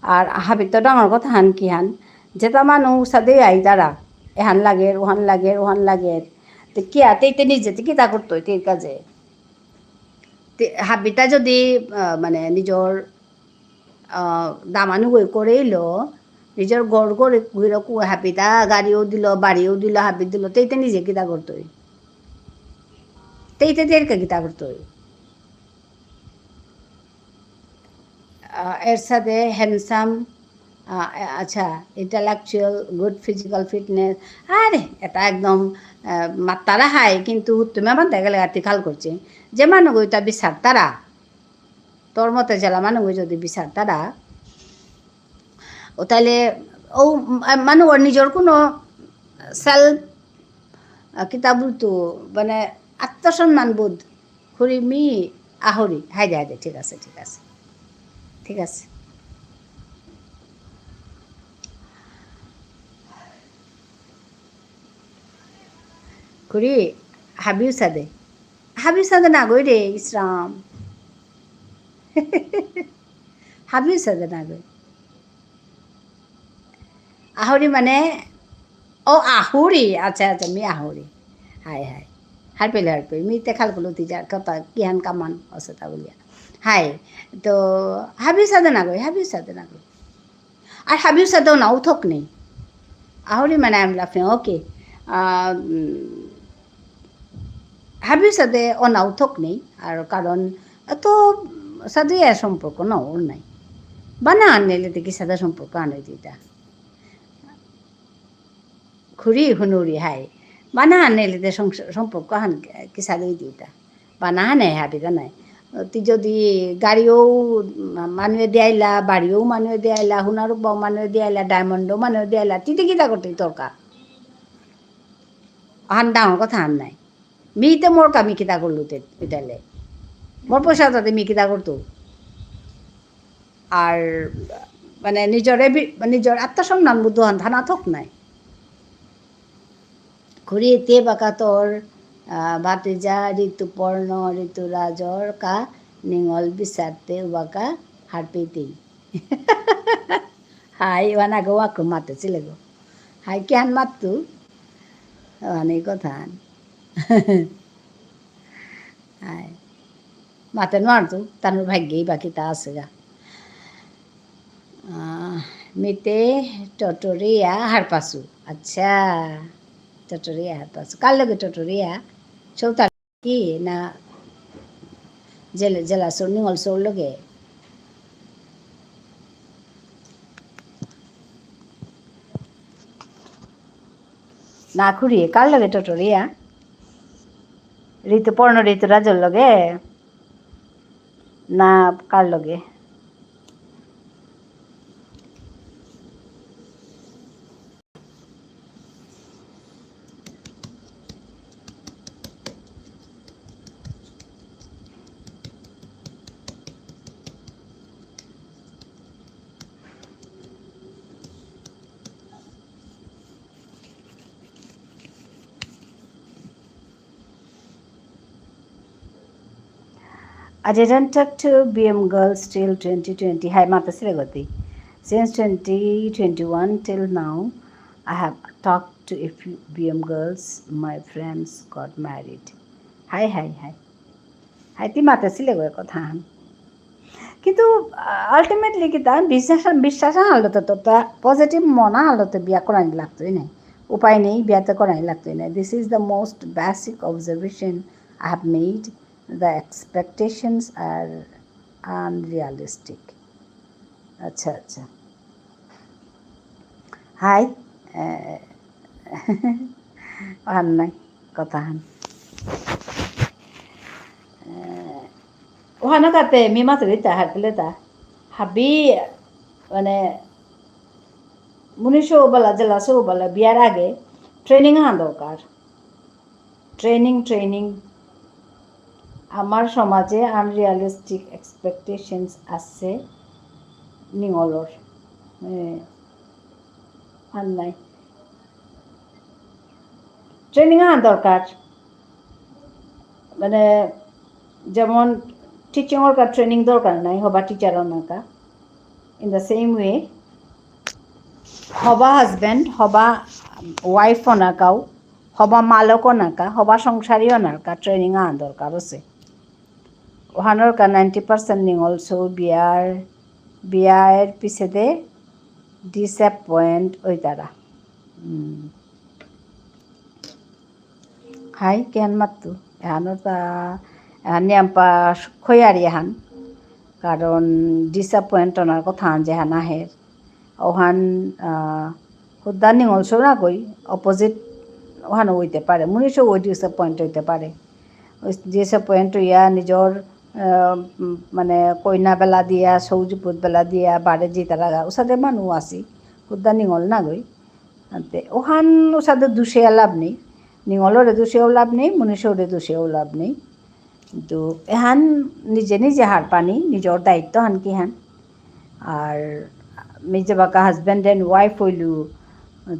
আর হাবিত তো ডাঙর কথা হান কি হান, যেতা মানু সাদে আইতারা, এহান লাগের, ওহান লাগের, ওহান লাগের। তে কিয়া, তে তে নিজে তে কিতা করতই, তে কাজে। তে হাবিতা যদি, আহ, মানে নিজর, আহ, দামানু গই করেইলো, নিজর ঘর ঘরে ঘুরে কু হাবিতা গাড়িও দিল, বাড়িও দিল, হাবি দিল, তেইতে নিজে কিতা করতই? তেইতে তেরকে কিতা করতই? আহ, এর সাথে handsome, আহ, আচ্ছা, intellectual, good physical fitness, আরে, এটা একদম, আহ, মাত্তারা হাই, কিন্তু তুমি আমার দেখা গেলে আর্টিকাল করছে, যে মানুষ ওইটা বিচারতারা, তোর মতে জেলা মানুষ যদি বিচারতারা, ও তাহলে ও মা-, মানু ওর নিজর কোনো self, আহ, কিতা বলতো, মানে আত্মসম্মান বোধ করি মি আহরি। হাই দে, হাই দে, ঠিক আছে, ঠিক আছে, ঠিক আছে। খুড়ি, হাবিউ সাদে। হাবিউ সাদে না গই রে, ইসরাম। হাবিউ সাদে না গই। আহুরি মানে, ও আহুরি, আচ্ছা, আচ্ছা, মি আহুরি। হাই, হাই। হারপেলে হারপে, মি তে খাল কুলতি যার কথা, কিহান কামান, অসতা বুলিয়া। হাই, তো, হাবিউ সাদে না গই, হাবিউ সাদে না গই। আর হাবিউ সাদে না উঠোক নেই। আহুরি মানে আমি লাফে, ওকে। আহ, উম, হাবিউ সাদে অনা উঠোক নেই। আর কারণ এত সাদে আর সম্পর্ক না ওর নাই। বানা আনলে দেখি সাদা সম্পর্ক আনে দিতা। খুড়ি হুনুরি হাই। বানা আনলে দে সংস-, সম্পর্ক হান কি সাদে দিতা। বানা হানে হাবিতা নাই। তি যদি গাড়িও মা-, মানুয়ে দিয়াইলা, বাড়িও মানুয়ে দিয়াইলা, হুনারও বাও মানুয়ে দিয়াইলা, ডায়মন্ডও মানুয়ে দিয়াইলা, তিতে কিতা করতে তর্কা? আহান ডাঙর কথা আন নাই। মিতে মোর কামি কিতা করলু তে, পিতালে। মোর পয়সা তাতে মি কিতা করতো? আর মানে নিজরে বি-, নিজর আত্মসম্মান বোধ হান থানা থক নাই। খুড়ি এতে বাকা তোর, আহ, ভাতিজা ঋতুপর্ণ, ঋতুরাজর কা নিঙল বিচারতে বাকা হারপেইতেই। হাই, ওয়ানা গো ওয়াকু মাতে চিলে গো। হাই, কিহান মাতু? ওয়ানি কথান। হাই। মাতে নোয়ারতু, তানুর ভাগ্যেই বাকিতা আসেগা। আহ, মিতে টটরিয়া হারপাসু। আচ্ছা, টটরিয়া হারপাসু। কার লগে টটরিয়া? সৌতার কি না জেলা, জেলা সৌর, নিঙল সৌর লগে? না খুড়ি, কার লগে টটরিয়া? ঋতুপর্ণ ঋতুরাজর লগে? না কার লগে? I didn't talk to B M girls till twenty twenty. Hi, মাতাসিলে গতি. Since twenty twenty-one till now, I have talked to a few B M girls. My friends got married. Hi, hi, hi. Hi, তি মাতাসিলে গো কথা হান। কিন্তু, আহ, ultimately কিতা, বিশ্বাস, বিশ্বাস হানলো তো, তো, তা positive মনা হানলো তো বিয়া করানি লাগতই নাই। উপায় নেই, বিয়া তো করানি লাগতই নাই। This is the most basic observation I have made. The expectations are unrealistic. আচ্ছা, আচ্ছা। হাই, এ, অহান নাই, কথা হান। এ, অহানো কাতে, মি মাতুরিতা, হারপিলেতা। হাবি, মানে, মুনিশো বালা, জেলাসো বালা, বিয়ার আগে training আহান দরকার। Training, training. আমার সমাজে unrealistic expectations আছে নিঙলর। এ, আর নাই। Training আহান দরকার। মানে, যেমন teaching অর কা training দরকার নাই, হবা teacher অনাকা। In the same way, হবা husband, হবা wife অনাকাও, হবা মালক অনাকা, হবা সংসারী অনাকা training আহান দরকার আছে। অহানর কা ninety percent নিঙল সৌ বিয়ার, বিয়ার পিছেদে disappoint অইতারা। উম। হাই, কিহান মাততু? এহানর তা, এহান নিয়ামপা খৈয়ারি এহান। কারণ disappoint অনার কথা যেহান আহের। অহান, আহ, হুদ্দা নিঙল সৌ নাগই, opposite অহানও অইতে পারে। মুনিশও disappoint অইতে পারে। ওই disappoint অইয়া নিজর, আহ, উম, মানে কইনা বেলা দিয়া, সৌ জিপুত বেলা দিয়া, বারে জিতারা গা, উসাদে মানু আসি। হুদ্দা নিঙল নাগই। আনতে, অহান উসাদে দুষিয়া লাভ নেই। নিঙলরে দুষিয়াও লাভ নেই, মুনিশরে দুষিয়াও লাভ নেই। কিন্তু এহান নিজে নিজে হারপানি, নিজর দায়িত্ব হান কিহান। আর মি যেবাকা husband and wife অইলু,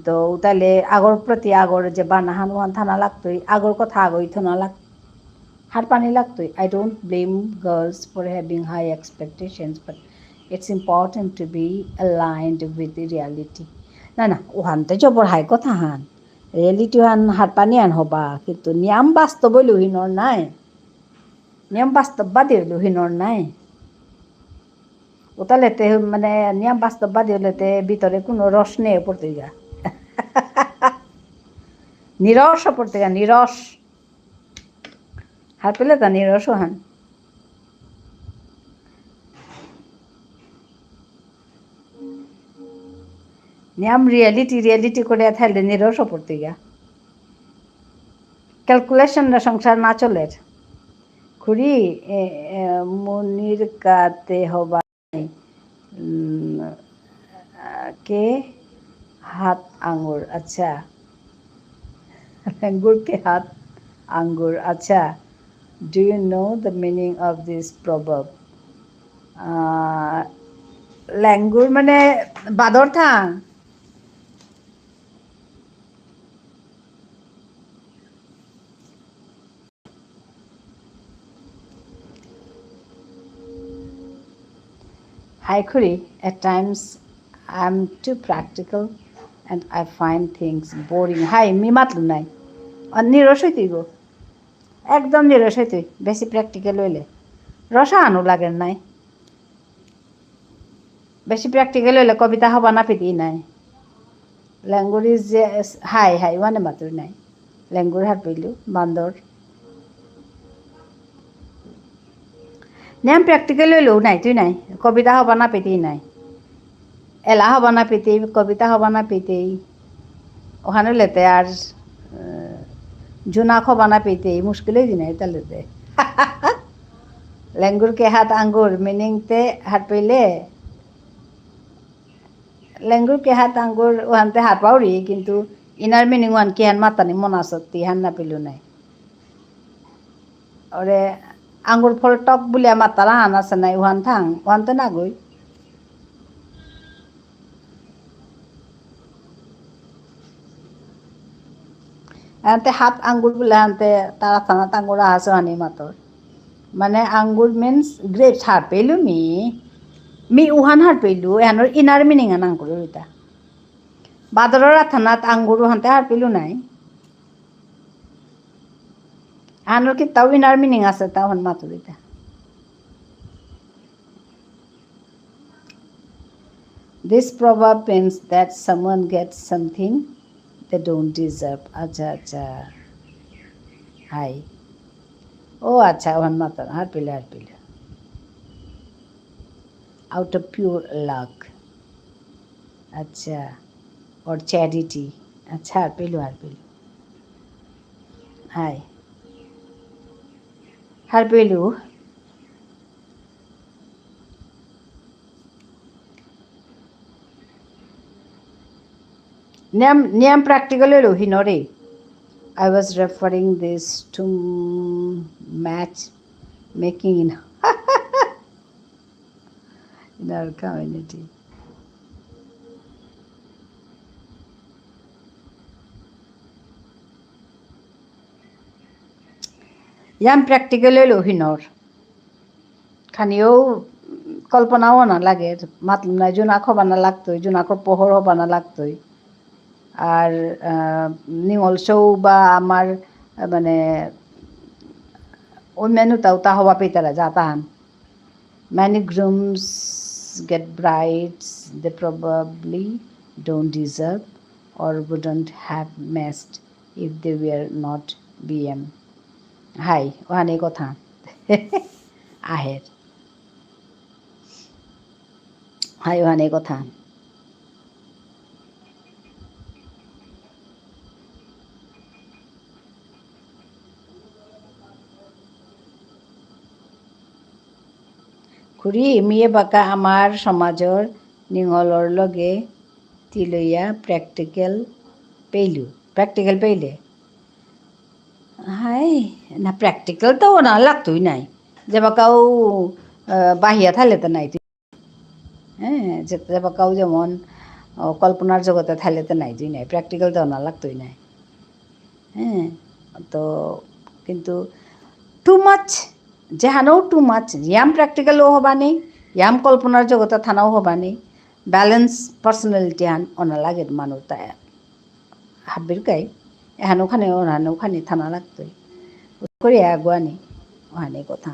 তো উতালে আগর প্রতি আগর যে বানাহান অহান থানা লাগতই, আগর কথা আগই থানা লাগ-, হারপানি লাগতই। I don't blame girls for having high expectations, but it's important to be aligned with the reality. না, না, অহানতে জবর হাই কথা হান। Reality হান হারপানি আন হবা, কিন্তু নিয়াম বাস্তব অইলু হিনর নাই। নিয়াম বাস্তববাদী অইলু হিনর নাই। উতালেতে মানে নিয়াম বাস্তববাদী অইলেতে ভিতরে কোনো রস নেই পড়তেগা। নিরস পড়তেগা, নিরস। হারপেলে তা নিরস হান। নিয়াম reality, reality করে থাইলে নিরস পড়তেগা। Calculation না সংসার না চলের। খুড়ি, এ, এ, মুনির কাতে হবা। উম, আহ, কে হাত আঙ্গুর, আচ্ছা। লেঙ্গুর কে হাত আঙ্গুর, আচ্ছা। Do you know the meaning of this proverb? আহ, লেঙ্গুর মানে বাদর থাং। Hi, খুড়ি, at times I'm too practical and I find things boring. হাই, মি মাতলু নাই। আর নিরস হইতেই গো। একদম নিরস হইতেই। বেশি practical হইলে। রসা আনো লাগে নাই। বেশি practical হইলে কবিতা হবা না পিতেই নাই। Language যে হাই হাই ওয়ানে মাতুরি নাই। লেঙ্গুর হারপেইলু, বান্দর। নিয়াম practical হইলেও নাই, তুই নাই। কবিতা হবা না পিতেই নাই। এলা হবা না পিতেই, কবিতা হবা না পিতেই। অহানো লেতে আর, আহ, জুনা হবা না পিতেই, মুশকিল হয়ে দিনে এটা লেতে। লেঙ্গুর কে হাত আঙ্গুর, meaning তে হারপেইলে। লেঙ্গুর কে হাত আঙ্গুর, ওহানতে হারপাউরি, কিন্তু inner meaning ওহান কিহান মাতানি মনা সত্যি হান না পিলু নাই। ওরে আঙ্গুর ফল টক বুলিয়া মাতারা হান আছে নাই, ওহান থাং, ওহানতে না গই। আনতে হাত আঙ্গুর বুলে আনতে তারা থানা তাঙ্গুরা হাসো হানি মাতর। মানে আঙ্গুর means grapes হারপেলু মি। মি উহান হারপেলু, এহানর inner meaning আন আঙ্গুর ইতা। বাদরর আথানাত আঙ্গুর উহানতে হারপেলু নাই। আনোর কিতাও inner meaning আছে, তা উহান মাতুরিতা। This proverb means that someone gets something they don't deserve. আচ্ছা, আচ্ছা। হাই। ও আচ্ছা, ওহান মাতার, হারপেলু, হারপেলু। Out of pure luck. আচ্ছা। Or charity. আচ্ছা, হারপেলু, হারপেলু। হাই। হারপেলু। নিয়াম, নিয়াম practical এলো হিনরে। I was referring this to match making in, in our community. ইয়াম practical এলো হিনর। খানিও কল্পনাও না লাগে, মাতলুম না, জুনাক হবা না লাগতই, জুনাকর পোহর হবা না লাগতই। আর, আহ, নিঙল সৌ বা আমার, আহ, মানে, ওই মেনুতা উতা হবা পেতারা যা তাহান। Many grooms get brides they probably don't deserve or wouldn't have matched if they were not B M. হাই, ওহানে কথা। আহের। হাই, ওহানে কথা। খুড়ি, মিয়ে বাকা আমার সমাজর নিঙলর লগে তিলয়া practical পেইলু। Practical পেইলে? হাই, না, practical তো না লাগতই নাই। যেবাকাউ, আহ, বাহিয়া থাইলে তো নাই। হ্যাঁ, যে-, যেবাকাউ যেমন, ও, কল্পনার জগতে থাইলে তো নাই, তুই নাই, practical তো না লাগতই নাই। হ্যাঁ, তো কিন্তু too much, যেহানও too much, ইয়াম practical ও হবা নেই, ইয়াম কল্পনার জগতে থানাও হবা নেই, balance personality আন অনা লাগে মানুষ তাই। হাব্বির কাই, এহান ওখানে, ওহান ওখানে থানা লাগতই। করে আগুয়ানি, ওখানে কথা।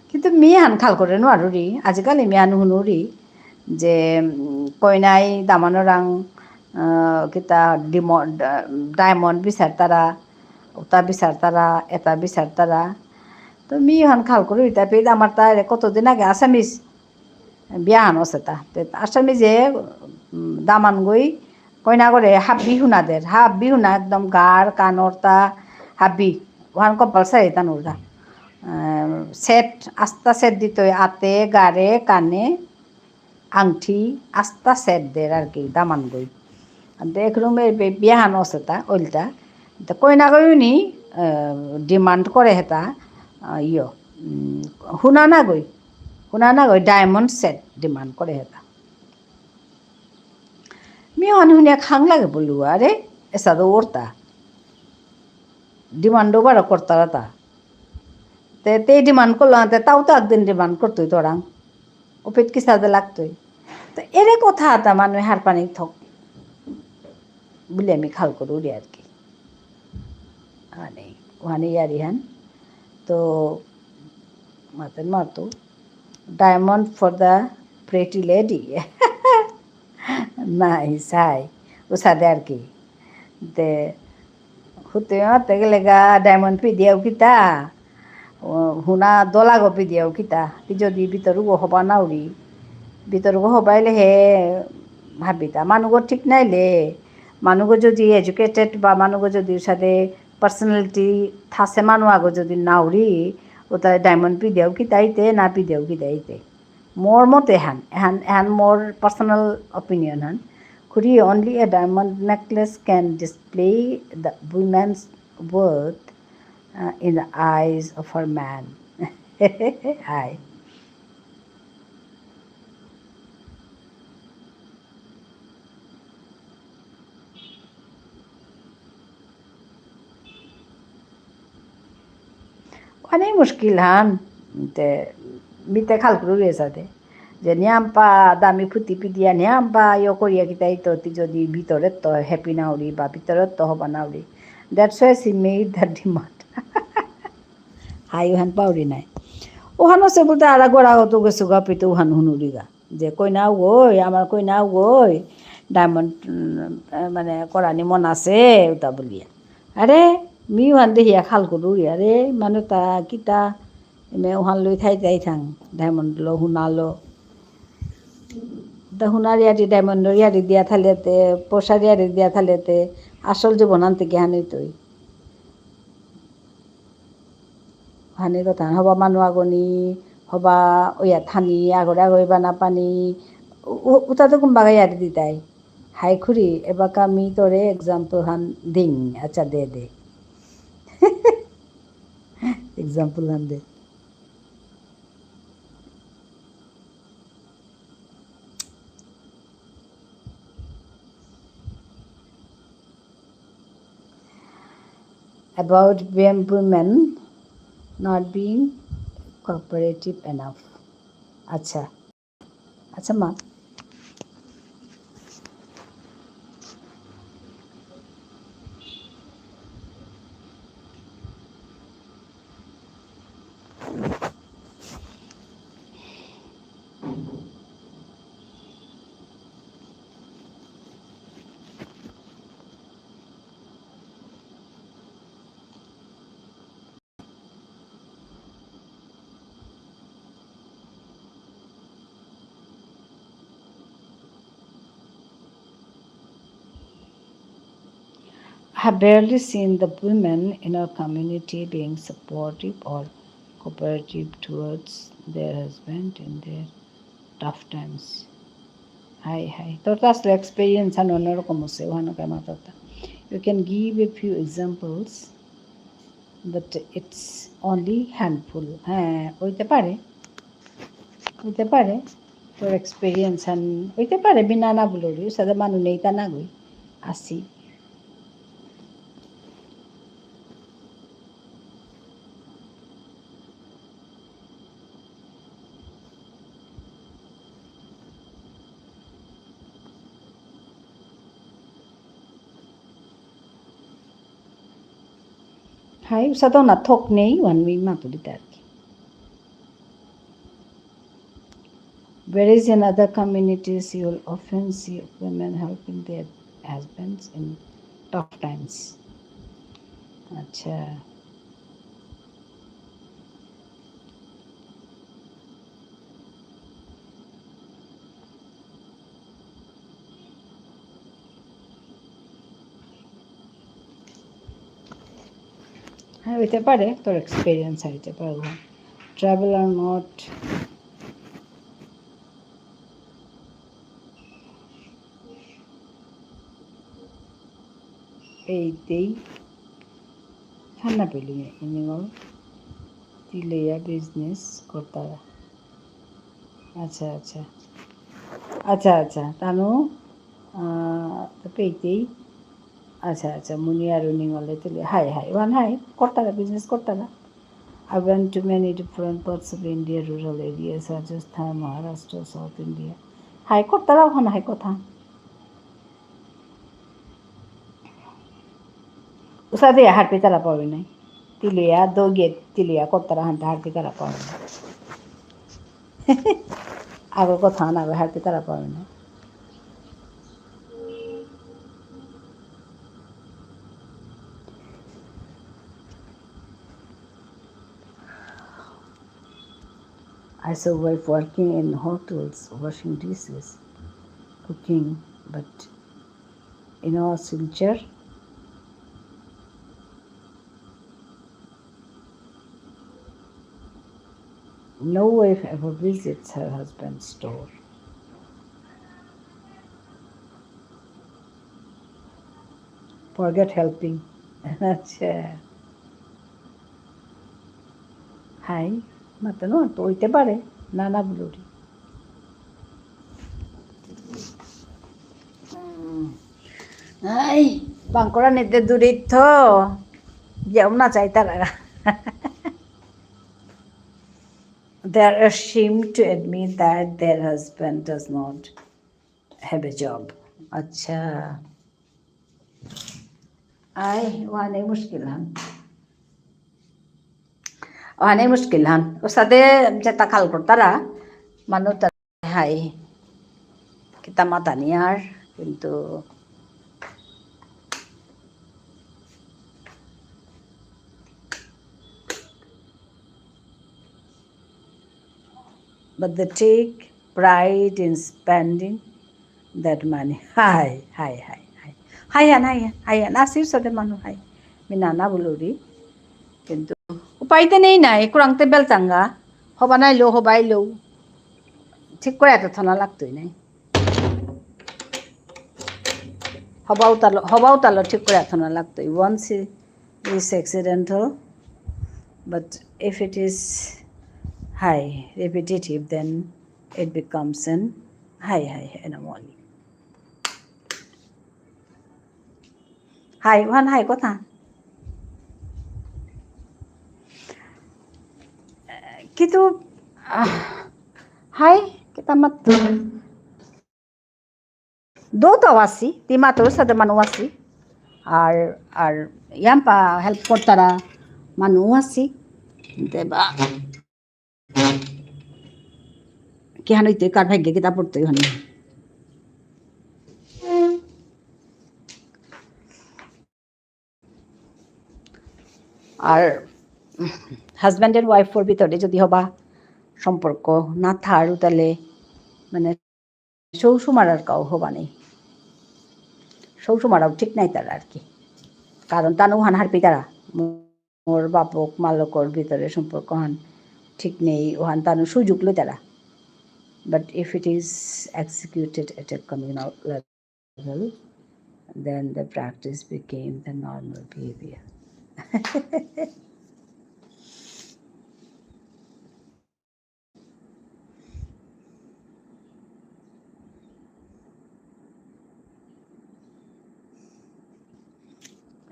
কিন্তু মিয়ান খাল করে নোয়ারুরি, আজিকালি মিয়ান হুনুরি, যে, উম, কইনাই দামানরাং, আহ, কিতা ডিম-, ডা-, diamond বিচারতারা, ওটা বিচারতারা, এটা বিচারতারা। তো মিয়ান খাল করে ইতা পেয়ে আমার তাই কতদিন আগে আসামিস বিয়াহান অসেতা। তে আসামি যে, উম, দামান গই, কইনা করে হাব্বি হুনা দের, হাব্বি হুনা একদম গার, কানর তা, হাব্বি। ওহান compulsory তানুরতা। আহ, set, আস্তা set দিতই আতে, গারে, কানে, আংঠি, আস্তা set দের আর কি, দামান গই। আনতে এক রুমে বে-, বিয়াহান অসেতা, ওইলতা। তো কইনা গই উনি, আহ, demand করে হেতা, আহ, ইয়ো, উম, হুনা না গই, হুনা না গই, diamond set demand করে হেতা। মি অহান হুনিয়া খাং লাগে বুলু, আরে, এসা তো ওরতা। Demand ও বারো করতারা তা। তে, তে demand করলো, তে তাও তো একদিন demand করতই তোরাং। ওপেত কিসাদে লাগতই। তো এরে কথা তা মানু হারপানি থক। বুলে আমি খাল করুরি আর কি। মানে, ওহানে ইয়ারি হান। তো, মাতে মাতো। Diamond for the pretty lady. Nice, হাই। উসাদে আর কি। তে, হুতে মাতে গেলে গা diamond পি দিয়াও কিতা? ও, হুনা দলা গো পি দিয়াও কিতা? কি যদি ভিতরুগো হবা নাউরি? ভিতরুগো হবাইলে হে হাবিতা। মানুগো ঠিক নাইলে, মানুগো যদি educated বা মানুগো যদি উসাদে personality থাসে মানু আগো যদি নাউরি, ওতা diamond পি দিয়াও কিতা ইতে, না পি দিয়াও কিতা ইতে। মোর মতে এহান, এহান, এহান মোর personal opinion হান। খুড়ি, only a diamond necklace can display the woman's worth, uh, in the eyes of her man. হাই। মানে মুশকিল হান, তে, মিতে খাল করুরি এসাদে। যে নিয়াম্পা দামি ফুতি পিদিয়া নিয়াম্পা ইয়ো করিয়া কিতা ইতো তি যদি ভিতরে তো happy না উড়ি বা ভিতরে তো হবা না উড়ি। That's why she made that demand. হাই ওহান পাউরি নাই। ওহানো সে বুলতে আরা গোড়া হতো গেসুগা পিতে ওহান হুনুরিগা। যে কইনা গই, আমার কইনা গই, diamond, উম, মানে করানি মন আছে, উতা বুলিয়া। আরে, মি ওহান দেহিয়া খাল করুরি, আরে, মানে তা কিতা, এমে ওহান লই থাই থাই থাং, diamond লো, হুনালো। তা হুনার ইয়ারি diamond র ইয়ারি দিয়া থালেতে, পয়সার ইয়ারি দিয়া থালেতে, আসল জীবন আনতে কি হানি তুই? হানি কথা, হবা মানু আগনি, হবা ওয়া থানি, আগরে আগই বানা পানি, উ-, উ-, উতা তো কুম্বাগা ইয়ারি দিতাই। হাই খুড়ি, এবাকা মি তোরে example হান দিং, আচ্ছা দে দে। Example হান দে। About women not being cooperative enough. আচ্ছা, আচ্ছা মা। I have barely seen the women in our community being supportive or cooperative towards their husband in their tough times. হাই, হাই। তোর তো আসলে experience আন অন্যরকম আছে, ওহানো কে মাতাতা। You can give a few examples, but it's only handful. হ্যাঁ, হইতে পারে। হইতে পারে। তোর experience আন হইতে পারে, বিনা না বুলুরি, সাথে মানু নেই তা না গই। আসি। হাই, উসাদে না থক নেই, ওহান মি মাতুরি তা আর কি। Whereas in other communities, you will often see women helping their husbands in tough times. আচ্ছা। হ্যাঁ, হইতে পারে, তোর experience হইতে পারে। Travel or not, এইতেই খানা পেলি ইনিগো তিলয়া business করতারা। আচ্ছা, আচ্ছা। আচ্ছা, আচ্ছা। তানু, আহ, তো পেইতেই। আচ্ছা, আচ্ছা। মুনি আর উনি গলে তিলয়া। হাই, হাই। ওহান হাই। করতারা, business করতারা। I went to many different parts of India, rural areas, Rajasthan, Maharashtra, South India. হাই, করতারা ওহান হাই কথা। উসাদে হারপেতারা পাবি নাই। তিলয়া, দো গিয়ে তিলয়া করতারা হানতে হারপেতারা পাবি নাই। আগর কথা না, হারপেতারা পাবি নাই। I saw wife working in hotels, washing dishes, cooking, but in our Silchar, no wife ever visits her husband's store. Forget helping. আচ্ছা। হাই, মাতে না, তো হইতে পারে। না, না, বুলুরি। উম, হাই, বাংকরা নিতে দূরিত তো। যাও না চাইতারা। They are ashamed to admit that their husband does not have a job. আচ্ছা। আই, ওহানে মুশকিল হান। ওহানে মুশকিল হান। ওসাদে যেতা খাল করতারা, মানু তা হাই। কিতা মাতানি আর, কিন্তু But they take pride in spending that money. হাই, হাই, হাই, হাই। হাই হান, হাই হান, হাই হান। আসি ওসাদে মানু হাই। মি না না বুলুরি। কিন্তু উপায়তে নেই নাই, কুরাংতে বেলতাঙা। হবা নাইলো, হবাইলো। ঠিক করে এতা থনা লাগতই নাই। হবাও তালো, হবাও তালো ঠিক করে এতা থনা লাগতই। Once it is accidental, but if it is high, repetitive, then it becomes an high, high anomaly. হাই, ওহান হাই কথা। কিন্তু, আহ, হাই, কিতা মাত। দোতাও আসি, তি মাতর সাদে মানু আসি। আর, আর ইয়াম্পা help করতারা মানু আসি। দেবা। কিহান হইতে কার ভাগ্যে কিতা পড়তে হন। আর husband and wife র ভিতরে যদি হবা সম্পর্ক না থার, তাহলে মানে সৌ সুমারার কাউ হবা নেই। সৌ সুমারাও ঠিক নাই তারা আর কি। কারণ তানু হান হারপি তারা। মোর বাপক মালকর ভিতরে সম্পর্ক হান ঠিক নেই, ওহান তানু সুযোগ লই তারা। But if it is executed at a communal level, then the practice became the normal behavior.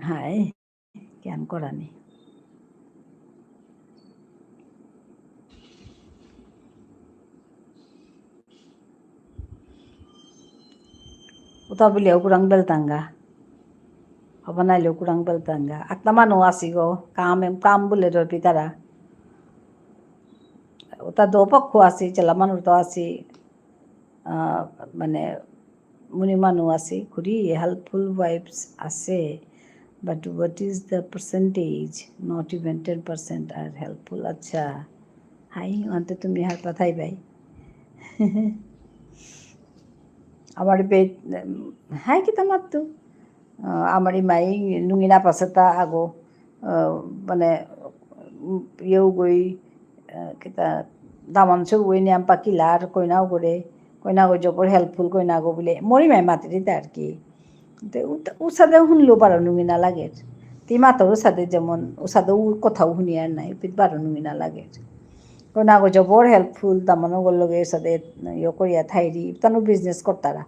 হাই, কিহান করানি। উতা বুলিয়াও কুরাং বেলতাঙা। হবা নাইলেও কুরাং বেলতাঙা। আত্মা মানু আসি গো, কাম এম কাম বুলে ডরপি তারা। উতা দো পক্ষ আসি, চেলা মানু তো আসি। আহ, মানে, মুনি মানু আসি, খুরি helpful wives আসে। But what is the percentage? Not even ten percent are helpful. আচ্ছা। হাই, আনতে তুমি হার পাথাই ভাই। আমার বে-, হাই, কিতা মাততো? আহ, আমার ইমাই নুঙি না পাসেতা আগো, আহ, মানে, উম, ইয়েও গই, আহ, কিতা, দামান সৌ গই নিয়াম পাকিলার, কইনাও করে, কইনাগো জবর helpful, কইনাগো বুলে, মোর ইমাই মাতিরিতা আর কি। তে উতা-, উসাদে হুনলেও বারো নুঙি না লাগের। তি মাতর উসাদে যেমন, উসাদে উ কথাও হুনিয়ার নাই, পিত বারো নুঙি না লাগের। কইনাগো জবর helpful, দামানগর লগে উসাদে ইয়ে করিয়া থাইরি, তানু business করতারা।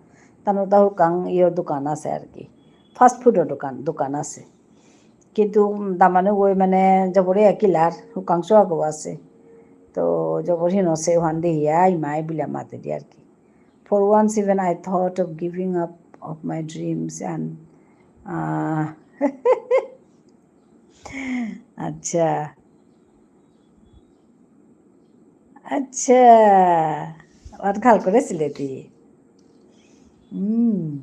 তানু তা হুকাং ইয়ের দোকান আসে আর কি। Fast food র দোকান, দোকান আসে। কিন্তু দামানগই মানে জবরে কিলার, হুকাং সৌ আগো আসে। তো জবর হিনসে ওহান দেহিয়া ইমাই বুলিয়া মাতেরি আর কি। For once even I thought of giving up of my dreams and, আহ, আচ্ছা। আচ্ছা। ওহান খাল করেসিলে তি। হুম।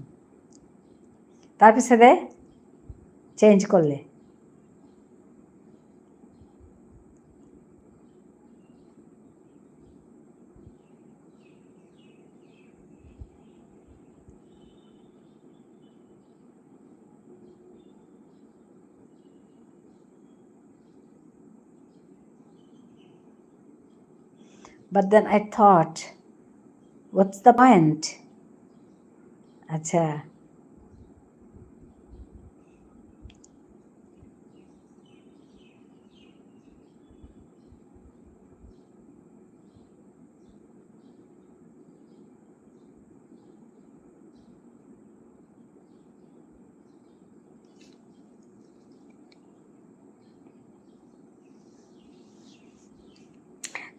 তার পিসেদে change করলে। But then I thought, what's the point? আচ্ছা।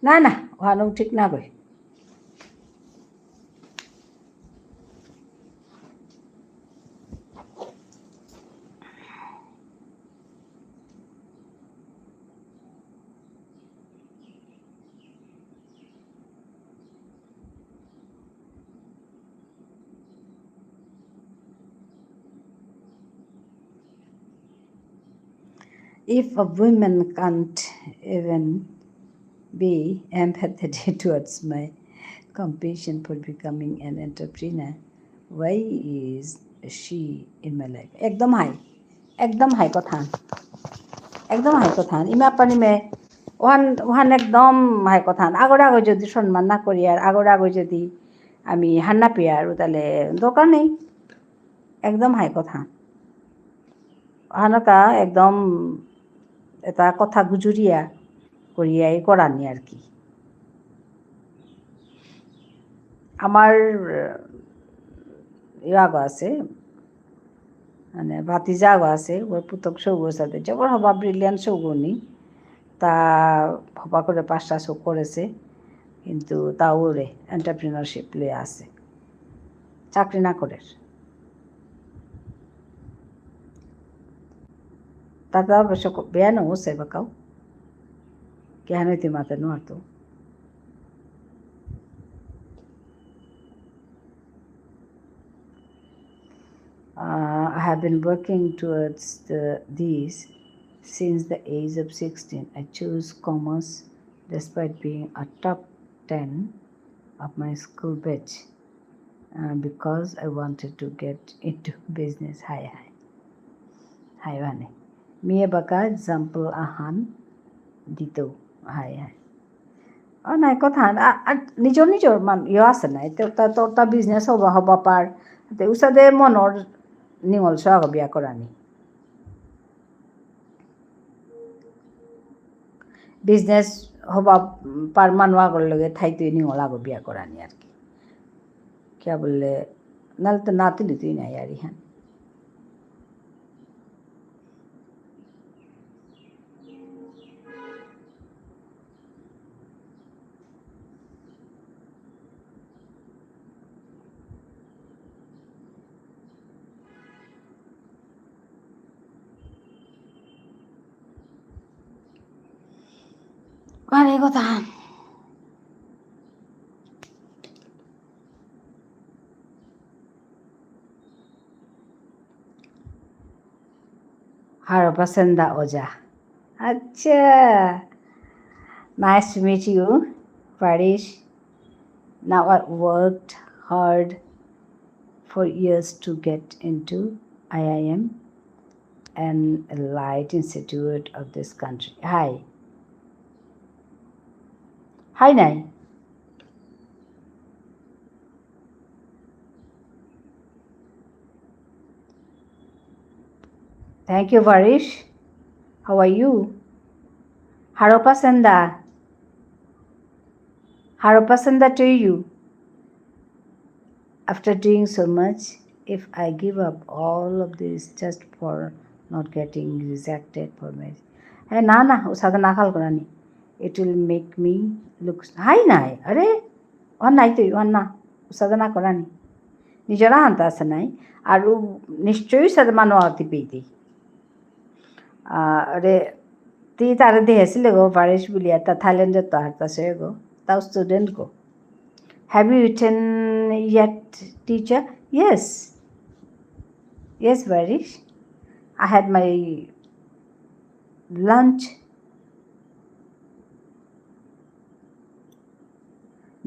না, না, ওহানও ঠিক না গই। If a woman can't even be empathetic towards my compassion for becoming an entrepreneur, why is she in my life? একদম হাই, একদম হাই কথা, একদম হাই কথা। ইমা পানি মে ওহান, ওহান একদম হাই কথা। আগর আগে যদি সম্মান না করি আর আগর আগে যদি আমি হার না পেয়ার, তাহলে দরকার নেই। একদম হাই কথা। হানকা একদম এটা কথা গুজুরিয়া করিয়াই করানি আর কি। আমার, আহ, ইয়াগো আছে, মানে ভাতিজাগো আছে, ওর পুতক সৌগো সাথে, জবর হবা brilliant সৌগো নি, তা হবা করে পাঁচটা শো করেছে, কিন্তু তাও ওরে entrepreneurship লয়ে আছে, চাকরি না করে। তাতা অবশ্য ক-, বেয়া নৌ সে বাকাও। কেহানো ইতি মাতে নোয়ারতো। Uh, I have been working towards the, these since the age of sixteen. I chose commerce despite being a top ten of my school batch, uh, because I wanted to get into business. হাই হাই। হাই মানে। মিয়ে বাকা example আহান দিত। High high. অ, নাই কথা, আ, আ, নিজর নিজর মান, ইয়ে আছে না, এতে তা, তোর তা business হবা, হবা পার, তে উসাদে মনর নিঙল সো আগ বিয়া করানি। Business হবা, উম, পার মানু আগর লগে থাইতে নিঙল আগ বিয়া করানি আর কি। কিয়া বুললে, নালে তো না তুলি তুই নাই আর ইহান। আরে কথা। হারপা সেন্দা ওজা। আচ্ছা। Nice to meet you, Parish. Now I worked hard for years to get into I I M and elite institute of this country. হাই। হাই নাই। Thank you, Varish. How are you? হারপা সেন্দা। হারপা সেন্দা to you. After doing so much, if I give up all of this just for not getting rejected for marriage. হ্যাঁ, না, না, উসাদে না খাল করানি। It will make me look, হাই নাই, আরে, ওহান নাই তো, ওহান না, উসাদে না করানি। নিজরা হান্তা আছে নাই, আর উ-, নিশ্চয়ই উসাদে মানু আতি পেইতে। আহ, আরে, তি তারে দেহেছিলে গো, পারিস বুলিয়া, তা থাইল্যান্ডে তো হারতাসে গো, তাও student গো। Have you eaten yet, teacher? Yes. Yes, Varish. I had my lunch.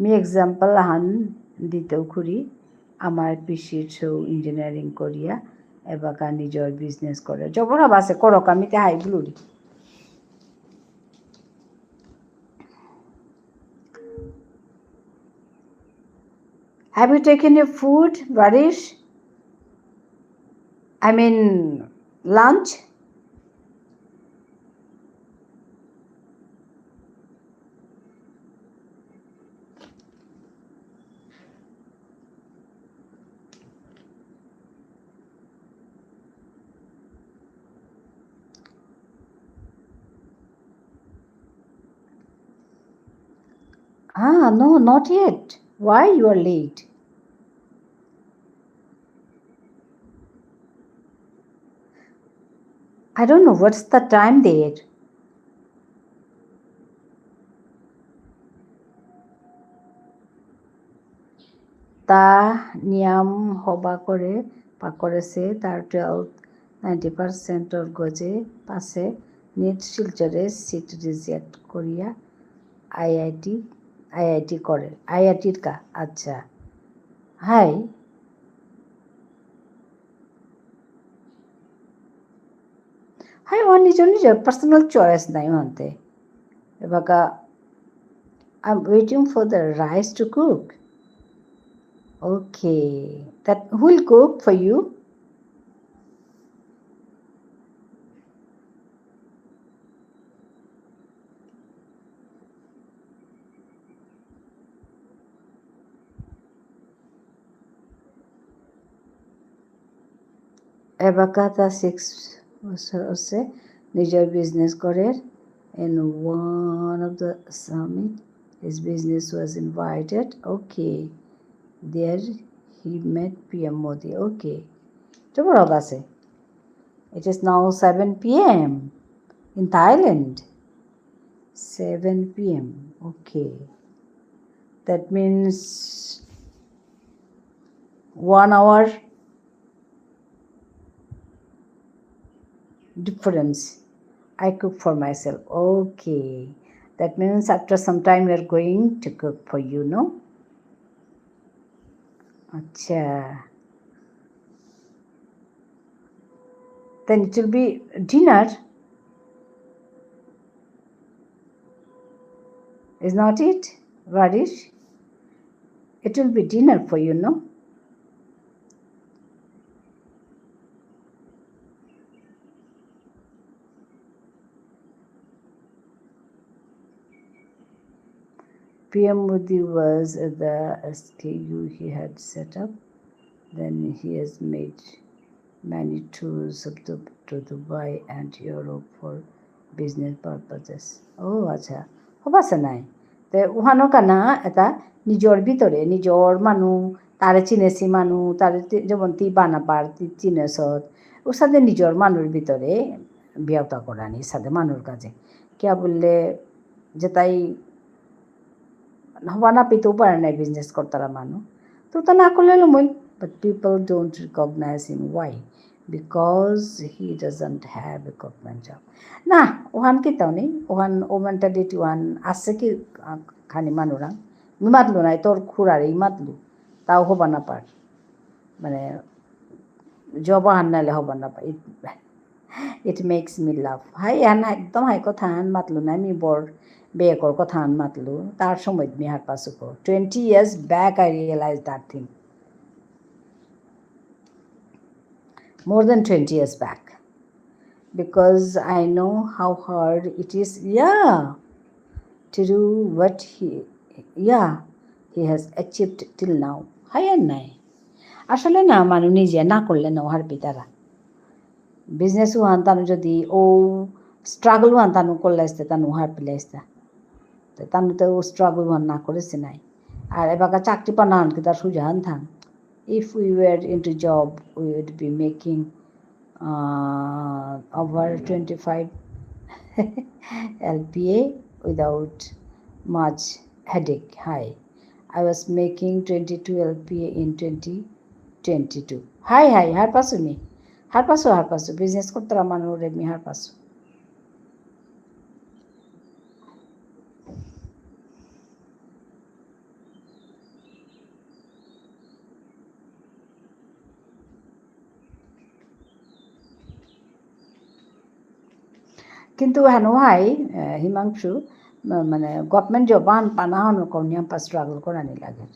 মি example আহান দিতেও খুরি, আমার পিসির সৌ engineering করিয়া, এবাকা নিজর business করে। জবর হাবা আছে, করক, আমি তে হাই বুলুরি। Have you taken your food, Varish? I mean, lunch? Ah, no, not yet. Why you are late? I don't know what's the time there. তা নিয়াম হবা করে পাকরেসে, তার twelve ninety percent অর গজে পাসে, নিট শিলচরে seat reject করিয়া আইআইটি, আইআইটি করে, আইআইটির কা, আচ্ছা। হাই। হাই, ওহান নিজর নিজর personal choice নাই মানতে। এবাকা, I'm waiting for the rice to cook. Okay, that who will cook for you? এবাকাতা six বছর আছে, নিজর business করের। In one of the summit, his business was invited. Okay, there he met P M Modi. Okay, তো বড় আছে। It is now seven P M in Thailand. Seven P M. Okay. That means one hour difference. I cook for myself. Okay. That means after some time you are going to cook for you, no? আচ্ছা। Then it will be dinner. Is not it, Varish? It will be dinner for you, no? P M Modi was at the S K U he had set up. Then he has made many tours of the, to Dubai and Europe for business purposes. ও আচ্ছা, হবাসে নাই। তে উহানো কানা এটা নিজর ভিতরে, নিজর মানু, তারে চিনেসি মানু, তারে তি-, যেমন তি বানাপার, তি চিনেসত, উসাদে নিজর মানুর ভিতরে বিয়াউতা করানি, সাদে মানুর কাজে। কিয়া বুললে, যেতাই হবা না পিতেও পারে নাই business করতারা মানু। তো তা না করলে লমইল, but people don't recognize him. Why? Because he doesn't have a government job. না, ওহান কিতাও নেই, ওহান ও mentality ওহান আছে কি, আ, খানি মানুরাং। মি মাতলু নাই, তোর খুড়ারে ই মাতলু, তাও হবা না পার। মানে, job আহান নাইলে হবা না পার। It makes me laugh. হাই, এহান একদম হাই কথাহান মাতলু না, মি বর বেকর কথাহান মাতলু। তার সময় মি হারপাসুকো। Twenty years back, I realized that thing. More than twenty years back. Because I know how hard it is, yeah, to do what he, yeah, he has achieved till now. হাই আর নাই। আসলে না, মানু নিজে না করলে না হারপিতারা। Business ওহান তানু যদি ও struggle ওহান তানু করলে আসতে, তানু হারপিলে আসতে। তো তানু তো ও struggle ওহান না করেসে নাই। আর এবাকা চাকরি পানাহান কিতা সুজাহান থাং। If we were into job, we would be making, uh, over twenty-five L P A without much headache. Hi, I was making twenty-two L P A in twenty twenty-two. হাই, হাই, হারপাসু মি। হারপাসু, হারপাসু। Business করতারা মানুরে মি হারপাসু। কিন্তু হেনো হাই, এ, হিমাংশু, মা-, মানে, government job আন পানা হন কম নিয়াম পা struggle করানি লাগে।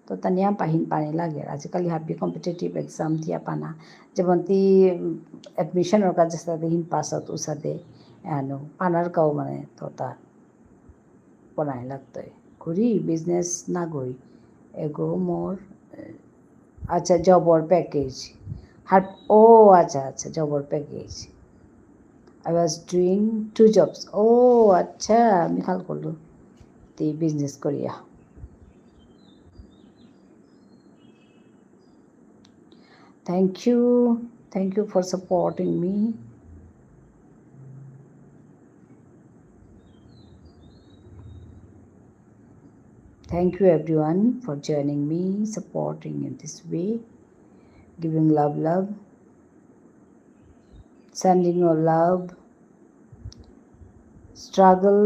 তো তা নিয়াম পা হিন পানি লাগে। আজিকালি হাবি competitive exam দিয়া পানা। যেমন তি, উম, admission ওর কাছে সাথে হিন পাস আউট উসাদে, এনো, পানার কাউ মানে, তো তা বনাই লাগতই। ঘুরি business না গই। এগো মোর, এ, আচ্ছা, job or package। হার-, ও আচ্ছা, আচ্ছা, job or package। I was doing two jobs। ও আচ্ছা, আমি খেয়াল করলো। তে business করিয়া। Thank you. Thank you for supporting me. Thank you everyone for joining me, supporting in this way, giving love, love, sending your love. Struggle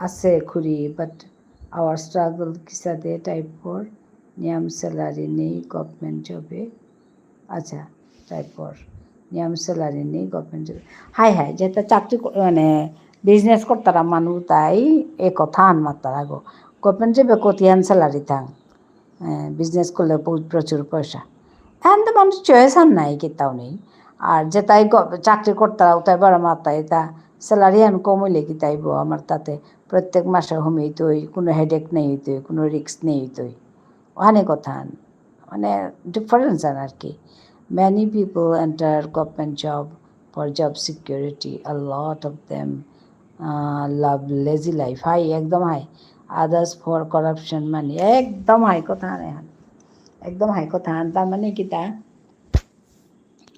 আছে খুরি, but our struggle কিসাদে type for নিয়াম salary নেই government job এ। আচ্ছা, type for নিয়াম salary নেই government job এ। High high, যেতা চাকরি ক-, মানে business করতারা মানু তাই এ কথা আন মাতারা গো। Government job এ কতিয়ান salary থাং? এ, business করলে বহুত প্রচুর পয়সা। এখন তো মানুষ choice আর নাই, কিতাও নেই। আর যেতাই গ-, চাকরি করতারা, ওতাই বড় মাতাই তা salary আন কম হইলে কিতাইব? আমার তাতে প্রত্যেক মাসে হমিতই, কোনো headache নেই হইতই, কোনো risk নেই হইতই। ওখানে কথা আন, মানে, difference আন আর কি। Many people enter government job for job security, a lot of them, uh, love lazy life. হাই, একদম হাই। Others for corruption money. একদম হাই কথা আন এহান। একদম হাই কথা আন। তার মানে কিতা?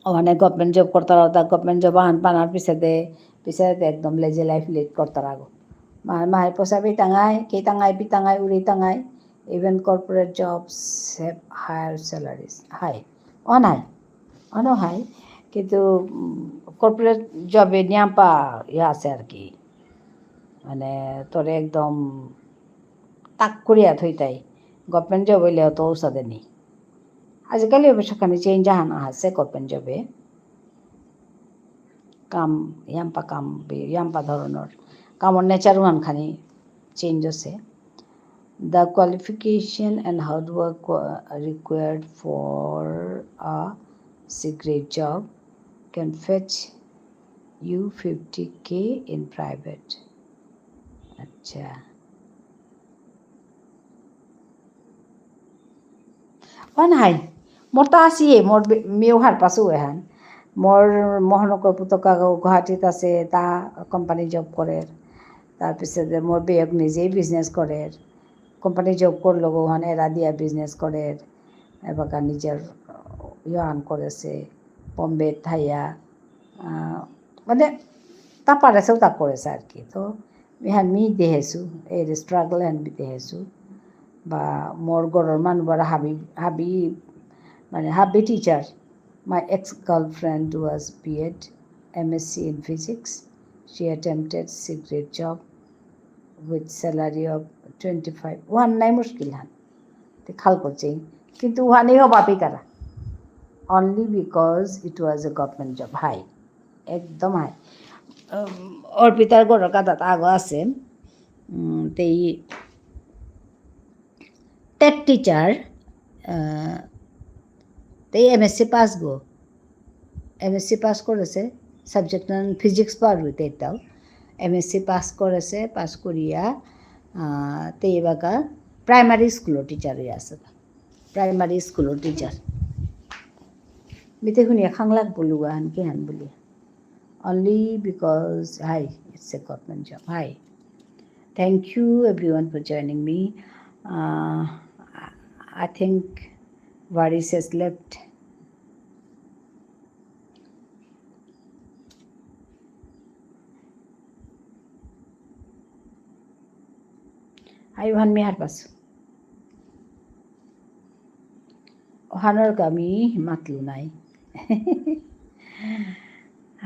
ওখানে government job করতারা, তা government job আন পানার পিছেদে, পিছেদে একদম lazy life lead করতারা গো। মা-, মাই পয়সা বিতাঙাই, কিতাঙাই, বিতাঙাই, উড়িতাঙাই। Even corporate jobs have higher salaries. হাই। অ নাই। অ নাই। কিন্তু, উম, corporate job এ নিয়াম্পা ইয়া আছে আর কি। মানে, তোরে একদম তাক করিয়া থইতাই। Government job হইলেও তো ঔষধে নেই। আজিকালি অবশ্য খানি change আহান আছে government job এ। কাম, ইয়াম্পা কাম, বি-, ইয়াম্পা ধরনর। কামর nature ওহান খানি change আছে। The qualification and hard work qua-, required for a C grade job can fetch you fifty K in private. আচ্ছা। ওহান হাই। মোর তো আসিয়ে, মোর বে-, মেয়েও হারপাসু এহান। মোর মহানগর পুতকা গুয়াহাটিত আছে, তা company job করের। তার পিছে যে মোর বেয়ক নিজেই business করের। Company job করলো গো, ওহান এরা দিয়া business করের। এবাকা নিজের ইয়ান করেছে, বোম্বে থাইয়া, আহ, মানে, তা পারেছেও তা করেছে আর কি। তো, এহান মি দেহেছু, এর struggle এহান মি দেহেছু। বা মোর ঘরর মানু বারো হাবি, হাবি, মানে, হাবি teacher। My ex-girlfriend was B Ed, M S C in physics. She attempted C grade job with salary of twenty-five. ওহান নাই মুশকিল হান। তে খাল করছে। কিন্তু ওহানেই হবা পিতারা। Only because it was a government job. হাই। একদম হাই। উম, অর্পিতার ঘরর কাদাত আগো আছে। উম, তেই TET teacher, আহ, তেই M S C pass গো। M S C pass করেছে, subject নাম physics পারবে তেইতাও। M S C pass করেছে, pass করিয়া, আহ, তেই এবাকা primary school teacher হয়ে আছে। Primary school teacher। মিতে শুনিয়া খাংলাক বুলুগা হান কি হান বুলি। Only because, hi, it's a government job. Hi. Thank you everyone for joining me. Uh, I think Varis has left. I ওহান মি হারপাসু। ওহানর কা মি মাতলু নাই।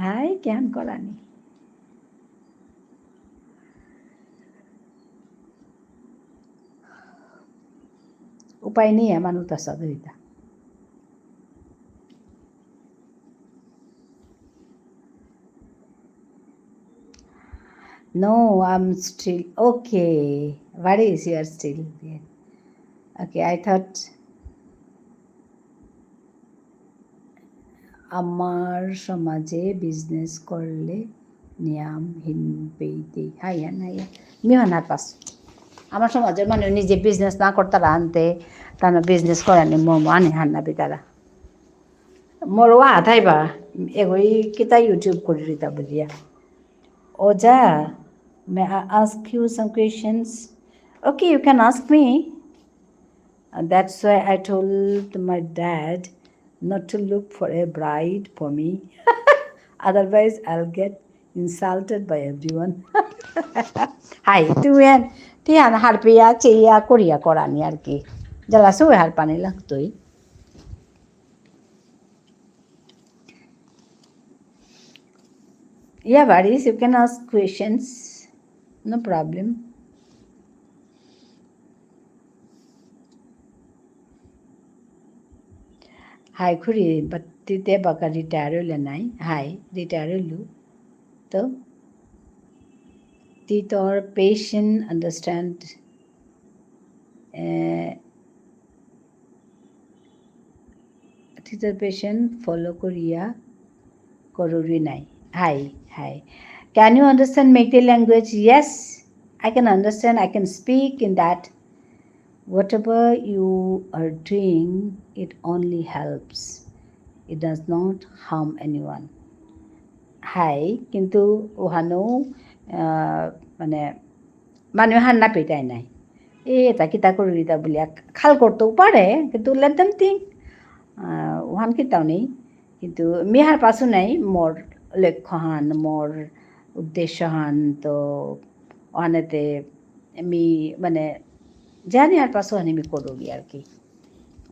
হাই, কিহান করানি। উপায় নেই, আমার উতাসা দইতা। No, I'm still okay. What is your still there? Okay, I thought আমার সমাজে business করলে নিয়াম হিন পেইতে। হাই হান, হাই হান। মি হান হারপাস। আমার সমাজর মানু নিজে business না করতারা আনতে, তানু business করানি মম আনে হান না বিতারা। মোর ওয়া থাইবা, এগোই কিতা YouTube করি রিতা বুলিয়া। ওজা, may I ask you some questions? Okay, you can ask me. And that's why I told my dad not to look for a bride for me. Otherwise, I'll get insulted by everyone. হাই, তুমি এন, তি এন হারপিয়া, চেয়া, করিয়া করানি আর কি। জ্বালা সবে হারপানি লাগতই। Yeah, Baris, you can ask questions. No problem. হাই খুড়ি, but তি তে বাকা retire হইলে নাই? হাই, retire হইলু। তো তি তোর patient understand, এ, তি তোর patient follow করিয়া করুরি নাই। হাই, হাই। Can you understand Meitei language? Yes, I can understand, I can speak in that. Whatever you are doing, it only helps. It does not harm anyone. হাই, কিন্তু ওহানো, আহ, মানে, মানু হার না পেইতাই নাই। এ, এতা কিতা করুরিতা বুলিয়া খাল করতেও পারে, কিন্তু let them think। আহ, ওহান কিতাও নেই। কিন্তু মি হারপাসু নাই, মোর লক্ষ্যহান, মোর উদ্দেশ্যহান, তো ওহানেতে মি, মানে, যেহানি হারপাসু হানি মি করুরি আর কি।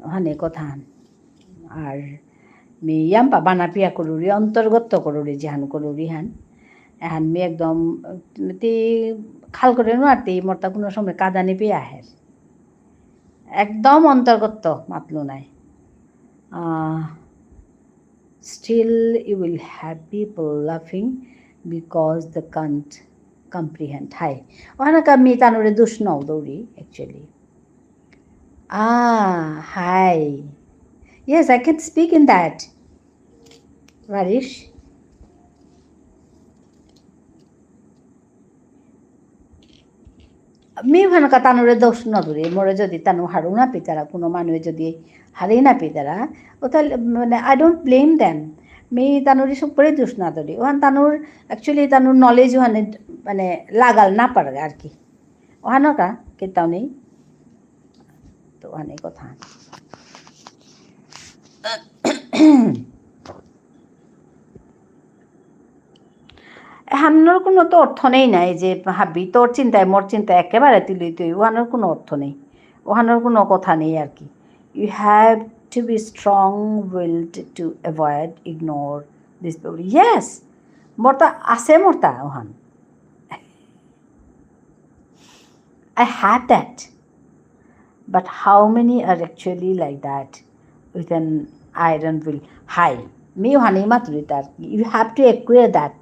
ওহানে কথাহান। আর মি ইয়াম্পা বানাপিয়া করুরি, অন্তর্গত করুরি, যেহান করুরি হান। এহান মি একদম, তি খাল করে নোয়ারতি, মোরতা কোনো সময় কাদানি পেয়া আহের। একদম অন্তর্গত মাতলু নাই। আহ, still you will have people laughing because they can't comprehend. হাই। ওহানাকা মি তানুরে দুষ নাও দৌরি, actually. Ah, hi. Yes, I can speak in that. Varish. Me ওহানাকা তানুরে দোষ না দৌরি, মোরে যদি তানু হারু না পিতারা, কোনো মানুয়ে যদি হারি না পিতারা, ও তাহলে মানে, I don't blame them. Me তানুরে সুপরে দোষ না দৌরি। ওহান তানুর, actually তানুর knowledge ওহানে মানে লাগাল না পারে আর কি। ওহানকা কিতাও নেই। তো ওহানে কথা। এহানর কোনো তো অর্থ নেই না, এই যে হাবি তোর চিন্তায় মোর চিন্তা একেবারে তিলই তুই, ওহানর কোনো অর্থ নেই, ওহানর কোনো কথা নেই আর কি। You have to be strong willed to avoid, ignore this people. Yes, মোরতা আছে মোরতা ওহান। I had that. But how many are actually like that with an iron will? হাই, মি ওহানি মাতুরি তার, you have to acquire that.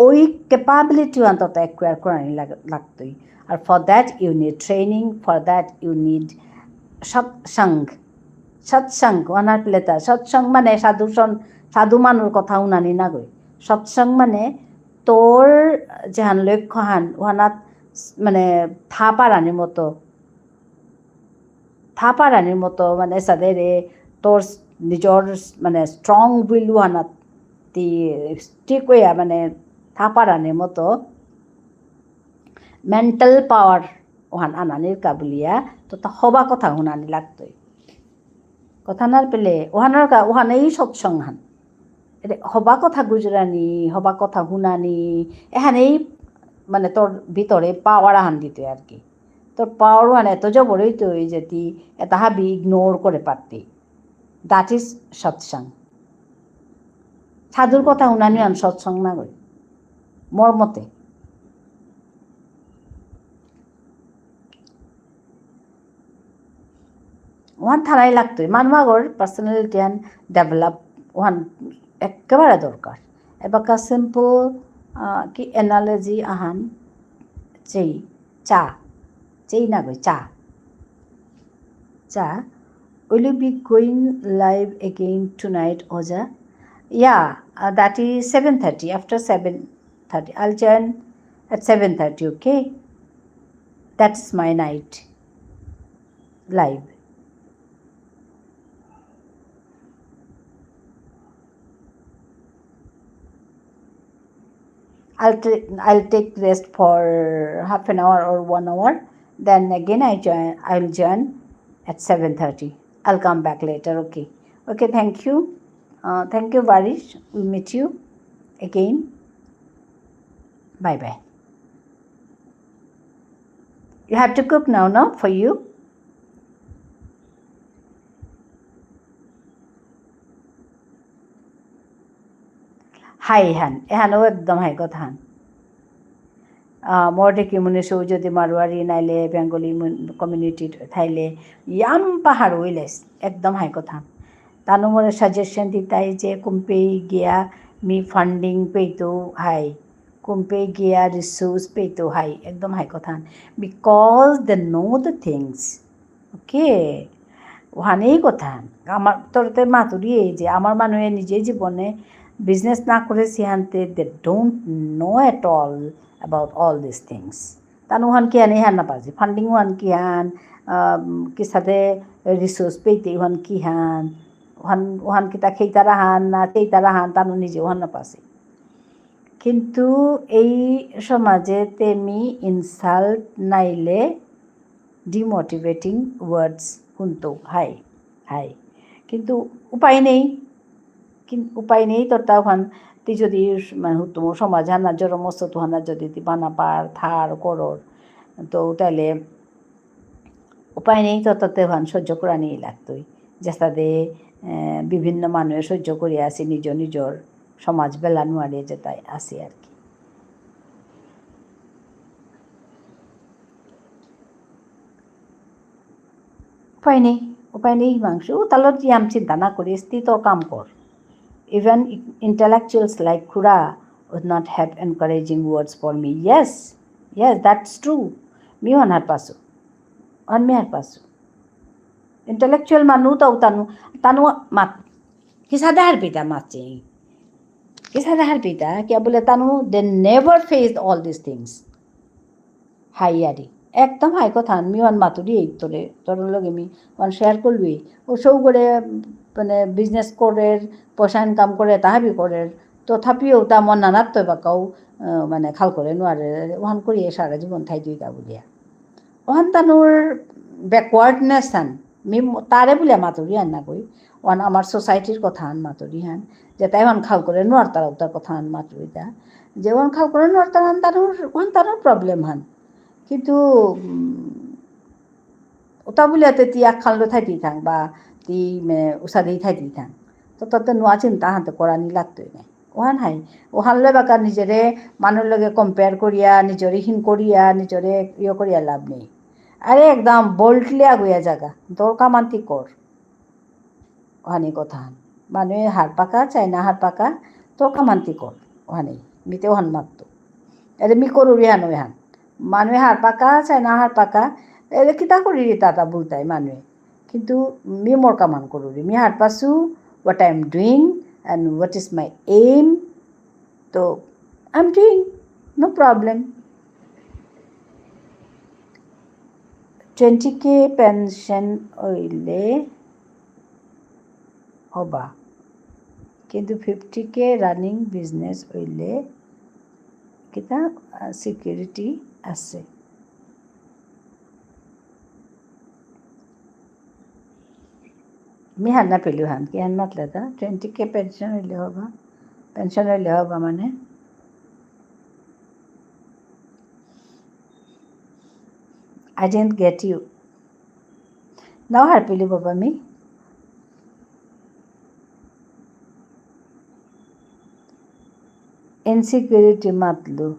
ওই capability অন্তত acquire করানি লাগ-, লাগতই। আর for that you need training, for that you need সৎসঙ্গ। সৎসঙ্গ, ওহানার পেলেতা। সৎসঙ্গ মানে সাধু সন-, সাধু মানুর কথা হুনানি না গই। সৎসঙ্গ মানে তোর যেহান লক্ষ্যহান, ওহানাত মানে থা পারানির মতো, থা পারানির মতো, মানে সাদেরে তোর নিজর মানে strong will ওহানাত তি stick হইয়া মানে থা পারানির মতো mental power ওহান আনানির কা বুলিয়া, তো তা হবা কথা হুনানি লাগতই। কথা নার পেলে, ওহানর কা, ওহানেই সৎসঙ্গ হান। এরে হবা কথা গুজরানি, হবা কথা হুনানি, এহানেই মানে তোর ভিতরে power আহান দিতে আর কি। তোর power ওহান এত জবর হইতই যে তি এতা হাবি ignore করে পারতি। That is সৎসঙ্গ। সাধুর কথা হুনানি আন সৎসঙ্গ না গই, মোর মতে। ওহান থানাই লাগতই। মানুয়াগর personality আন develop ওহান একেবারে দরকার। এবাকা simple, আহ, কি analogy আহান চেই, চা। চেই না গই, চা। চা। Will you be going live again tonight, Oja? Yeah, uh, that is seven thirty, after seven thirty. I'll join at seven thirty, okay? That's my night live. I'll, t- I'll take rest for half an hour or one hour, Then again, I join, I'll join at seven thirty. I'll come back later, okay? Okay, thank you. Uh, thank you, Varish. We'll meet you again. Bye-bye. You have to cook now, no? For you? হাই হান, এহানও একদম হাই কথা হান। আহ, মোর দেখি মনে সৌ যদি মারোয়ারি নাইলে বেঙ্গলি মুন-, community থাইলে ইয়াম পাহাড় হইলেস, একদম হাই কথা হান। তানু মোরে suggestion দিতাই যে কুম্পেই গিয়া মি funding পেইতো হাই, কুম্পেই গিয়া resource পেইতো হাই, একদম হাই কথা হান। Because they know the things. Okay, ওহানেই কথা। আমার তোরতে মাতুরি এই যে আমার মানুষে নিজে জীবনে business না করে সিহান্তে, they don't know at all about all these things. Tanu ওহান কি আনে হান না পাসি, funding ওহান কি হান, আম, কি সাথে resource পেইতে ওহান কি হান, ওহান, ওহান কিতা খেইতারা হান না খেইতারা হান, তানু নিজে ওহান না পাসি। কিন্তু এই সমাজে তেমি insult নাইলে demotivating words হুনতো হাই, হাই। কিন্তু উপায় নেই, কিন-, উপায় নেই। তোর তা ওখান তুই যদি মানে হুতুম সমাজ হানা জরমস্ত তুহানা যদি তুই বানা পার, থার, করর, তো তাহলে উপায় নেই, তো তাতে ওখান সহ্য করানি লাগতই। যেসাদে, এ, বিভিন্ন মানুষে সহ্য করিয়া আসি, নিজ নিজর সমাজ বেলা নুয়ারে যেতাই আসি আর কি। উপায় নেই, উপায় নেই হিমাংশু। ও তাহলে তুই আম চিন্তা না করিস, তুই তোর কাম কর। Even intellectuals like খুড়া would not have encouraging words for me. Yes, yes, that's true. Me ওহান হার পাসু। ওহান মি হার পাসু। Intellectual মানু তো তানু, তানু মাত, কিসাদে হার পিতা মাতচে। কিসাদে হার পিতা, কিয়া বুলে তানু, they never faced all these things. হাই আরি। একদম হাই কথা, মি ওহান মাতুরি এই তোরে, তোর লগে মি ওহান share করলুই। ও সৌ করে, মানে, business করে, পয়সা income করে, তাহাবি করে, তথাপিও তা মন নানাত তো বাকাও, আহ, মানে, খাল করে নোয়ারে, ওহান করিয়া সারা জীবন থাই দুইটা বুলিয়া। ওহান তানুর backwardness হান, মি ম-, তারে বুলিয়া মাতুরি হান না কই, ওহান আমার societyর কথা হান মাতুরি হান, যেতাই ওহান খাল করে নোয়ারতারা উতার কথা হান মাতুরি তা, যে ওহান খাল করে নোয়ারতারা হান তানুর, ওহান তানুর problem হান। কিন্তু, উম, ওটা বুলিয়া তে তি আখান লো থাইতেই থাং বা তি, মে, উসাদেই থাইতেই থাং। তো তাতে নোয়া চিন্তা হানতে করানি লাগতই না। ওহান হাই, ওহান লয় বাকা নিজরে মানুর লগে compare করিয়া, নিজরে হিন করিয়া, নিজরে ইয়ে করিয়া লাভ নেই। আরে একদম boldly আগুয়া জাগা, তোর কামান্তি কর। ওহানি কথা হান। মানুয়ে হারপাকা, চাইনা হারপাকা, তোর কামান্তি কর। ওহানি, মিতে ওহান মাততো। এরে মি করুরি হান ওহান। মানুয়ে হারপাকা, চাইনা হারপাকা, এরে কিতা করিরি তাতা বুলতাই মানুয়ে। কিন্তু মি মোর কামান করুরি। মি হারপাসু, what I am doing and what is my aim. তো, I'm doing, no problem. Twenty K pension হইলে হবা, কিন্তু fifty K running business হইলে কিতা, আহ, security আছে। মি হার না পেলু হান, কি হান মাতলে তা? Twenty K pension হইলে হবা? Pension হইলে হবা মানে? I didn't get you. নাও হার পেলু বাবা মি। Insecurity মাতলু।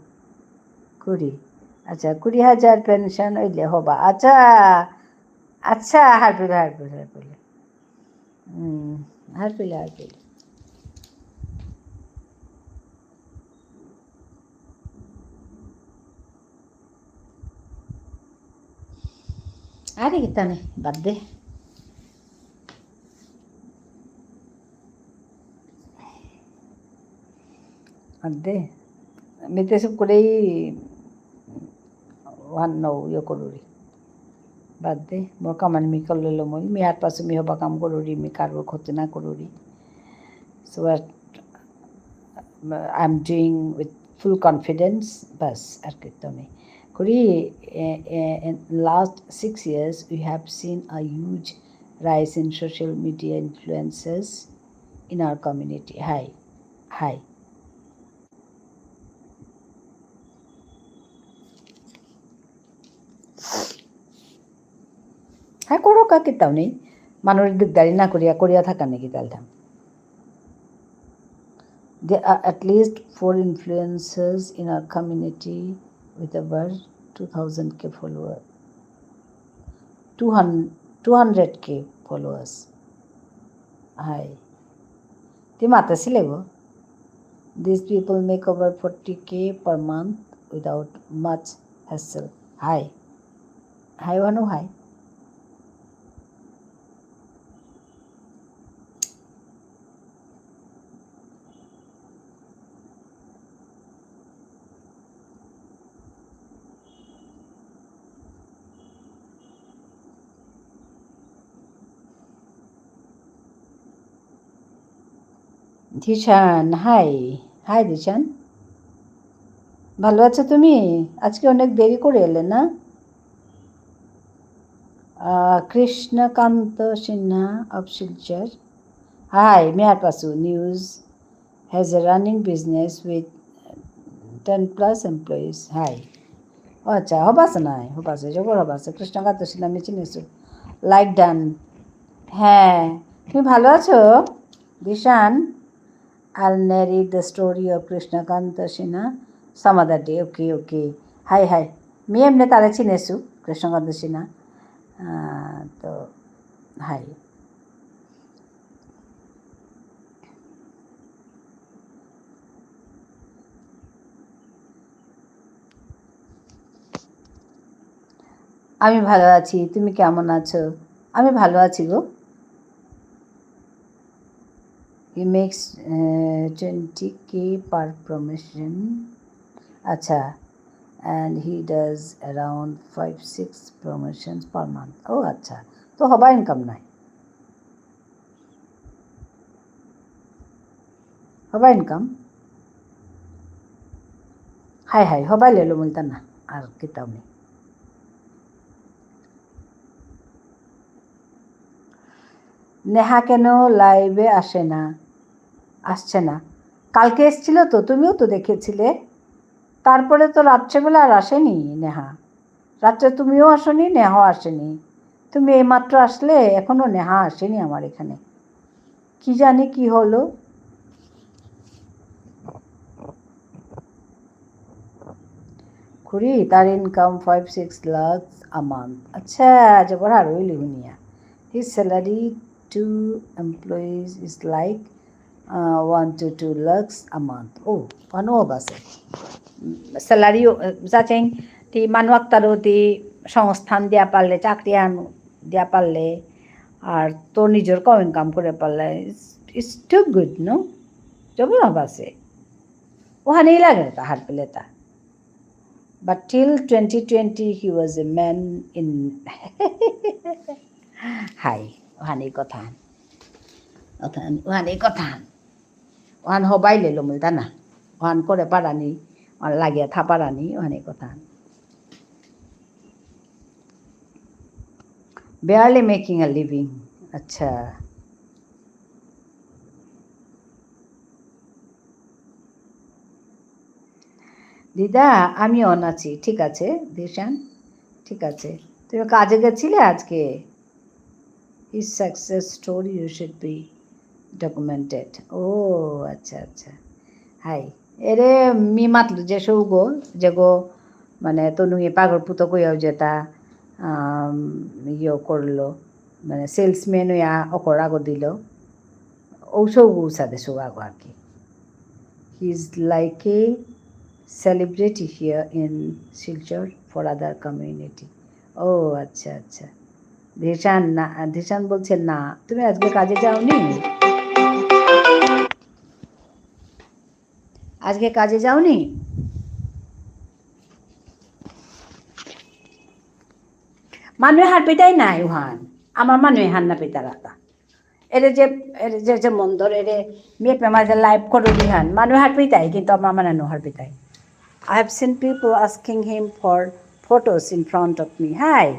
কুড়ি। আচ্ছা, কুড়ি হাজার pension হইলে হবা। আচ্ছা, আচ্ছা, হার পেলু, হার পেলু, হার পেলু। হুম, হার পেলু, হার পেলু। আরে কিতা নেই, বাদ দে। বাদ দে। মি তে সব করেই ওহান নৌ ইয়ে করুরি। বাদ দে, মোর কামান মি করলে লো মই, মি হারপাসু মি হবা কাম করুরি, মি কারোর ক্ষতি না করুরি। So what I am doing with full confidence, বাস, আর কিতা নেই। Kuri, eh, eh, in last six years, we have seen a huge rise in social media influences in our community. Hi. Hi. Hi, করো কা কিতাও নেই। মানুষ দিকদারি না করিয়া, করিয়া থাকা নাকি তালটা। There are at least four influencers in our community with over two thousand K follower. Two hundred, two hundred K followers. Hi. তি মাতেছিলে গো। These people make over forty K per month without much hassle. Hi. Hi, Vanu, hi. Dishan, হাই। হাই, দিশান। ভালো আছো তুমি? আজকে অনেক দেরি করে এলে না? আহ, কৃষ্ণকান্ত সিনহা of শিলচর। হাই, মিয়ার পাসু news has a running business with ten plus employees. হাই। ও আচ্ছা, হবাসে নাই, হবাসে, জবর হবাসে। কৃষ্ণকান্ত সিনহা আমি চিনেসু। Like done. হ্যাঁ, তুমি ভালো আছো? Dishan, I'll narrate the story of Krishnakanta Sinha some other day. Okay, okay. হাই, হাই। মি এমনি তারে চিনেসু, কৃষ্ণকান্ত সিনহা। আহ, তো, হাই। আমি ভালো আছি, তুমি কেমন আছো? আমি ভালো আছি গো। He makes, uh, twenty K per promotion. আচ্ছা, and he does around five, six promotions per month. ও আচ্ছা, তো হবা income নাই। হবা income? হাই হাই, হবাই লেলো মুলতা না, আর কিতাও নেই। নেহা কেন live-এ আসে না, আসছে না? কালকে এসছিল তো, তুমিও তো দেখেছিলে। তারপরে তো রাত্রেবেলা আর আসেনি নেহা। রাত্রে তুমিও আসনি, নেহাও আসেনি। তুমি এইমাত্র আসলে, এখনো নেহা আসেনি আমার এখানে। কি জানি কি হলো। খুড়ি, তার income five, six lakhs a month. আচ্ছা, জবর হারৌ ইলি হুনিয়া। His salary to employees is like, uh, one to two lakhs a month. ও, পানো বাসে। Salary ও, যাচেং, তি মানু আকতারো তি সংস্থান দিয়া পারলে, চাকরি আন দিয়া পারলে, আর তোর নিজর কম income করে পারলে, it's, it's too good, no? জবর বাসে। ওহানেই লাগে তা হারপেলে তা। But till twenty twenty, he was a man in হাই, ওহানেই কথা। ওহান, ওহানেই কথা। ওহান হবাই লেলো মুলতা না। ওহান করে পারানি, ওহান লাগিয়া থা পারানি, ওহানেই কথা। Barely making a living. আচ্ছা। দিদা, আমি on আছি। ঠিক আছে, দিশান। ঠিক আছে। তুমি কাজে গেছিলে আজকে? His success story you should be documented. ও, আচ্ছা, আচ্ছা। হাই। এরে মি মাতলু যে সৌগো, যেগো, মানে, তনুয়ে পাগল পুতো কইয়াও যেতা, আম, ইয়ো করলো, মানে, salesman হইয়া অকর আগো দিল। ও সৌগো উসাদে সৌ আগো আর কি। He is like a celebrity here in Silchar for other community. ও, আচ্ছা, আচ্ছা। দিশান না, দিশান বলছে, "না, তুমি আজকে কাজে যাওনি? আজকে কাজে যাওনি?" মানুয়ে হারপিতাই নাই উহান। আমার মানুয়ে হার না পিতারাতা। এরে যে, এরে যে, যে মন্দর, এরে মেপে মাঝে live করু দিহান। মানুয়ে হারপিতাই, কিন্তু আমার মানে নো হারপিতাই। I have seen people asking him for photos in front of me. Hi.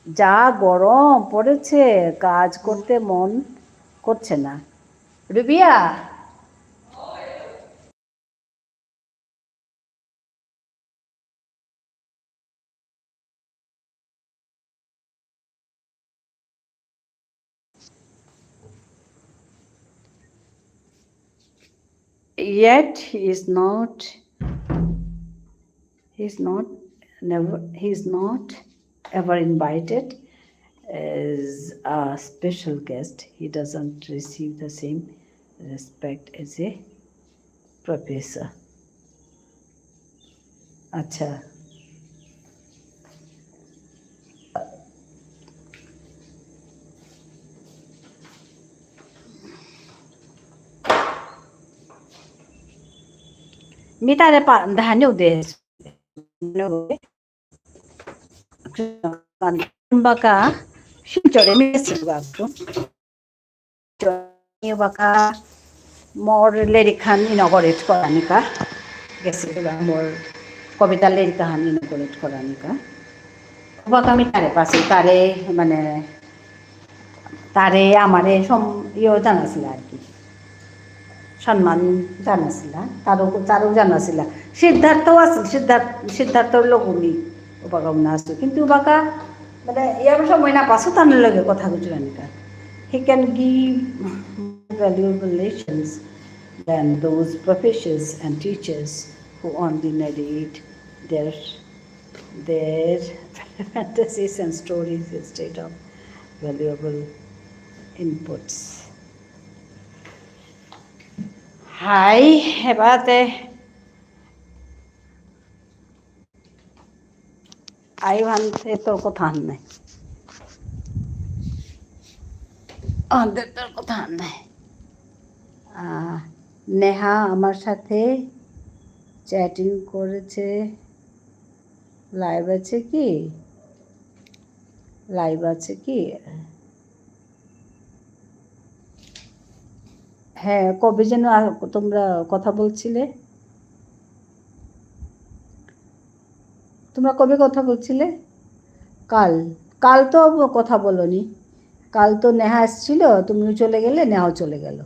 যা গরম পড়েছে, কাজ করতে মন করছে না। Rubia, yet he is not, he is not, never, he is not ever invited as a special guest. He doesn't receive the same respect as a professor. আচ্ছা। মি তারে পা-, ধানিও দে। বাকা শিলচরে মি গেসিলু বাকা। বাকা মোর লেরিকহান inaugurate করানিকা। গেসিলু মোর কবিতা লেরিকহান inaugurate করানিকা। বাকা মি তারে পাসু, তারে মানে তারে আমারে সম-, ইয়ে জানাসিলা আর কি। সম্মান জানাসিলা, তারও, তারও জানাসিলা। সিদ্ধার্থও আছিল, সিদ্ধার্থ, সিদ্ধার্থর লগেও মি উবাকা উনা আসু। কিন্তু উবাকা, মানে, ইয়ার সময় না পাসু তার লগে কথা গুজরানিকা। He can give valuable lessons than those professors and teachers who only narrate their, their fantasies and stories instead of valuable inputs. হাই, এবাতে আই ভান্তে তোর কথা নাই। আন্তে তোর কথা নাই। আহ, নেহা আমার সাথে chatting করেছে। Live আছে কি? Live আছে কি? হ্যাঁ, কবে যেন আ-, তোমরা কথা বলছিলে? তোমরা কবে কথা বলছিলে? কাল। কাল তো কথা বলনি। কাল তো নেহা এসছিল, তুমিও চলে গেলে, নেহাও চলে গেল।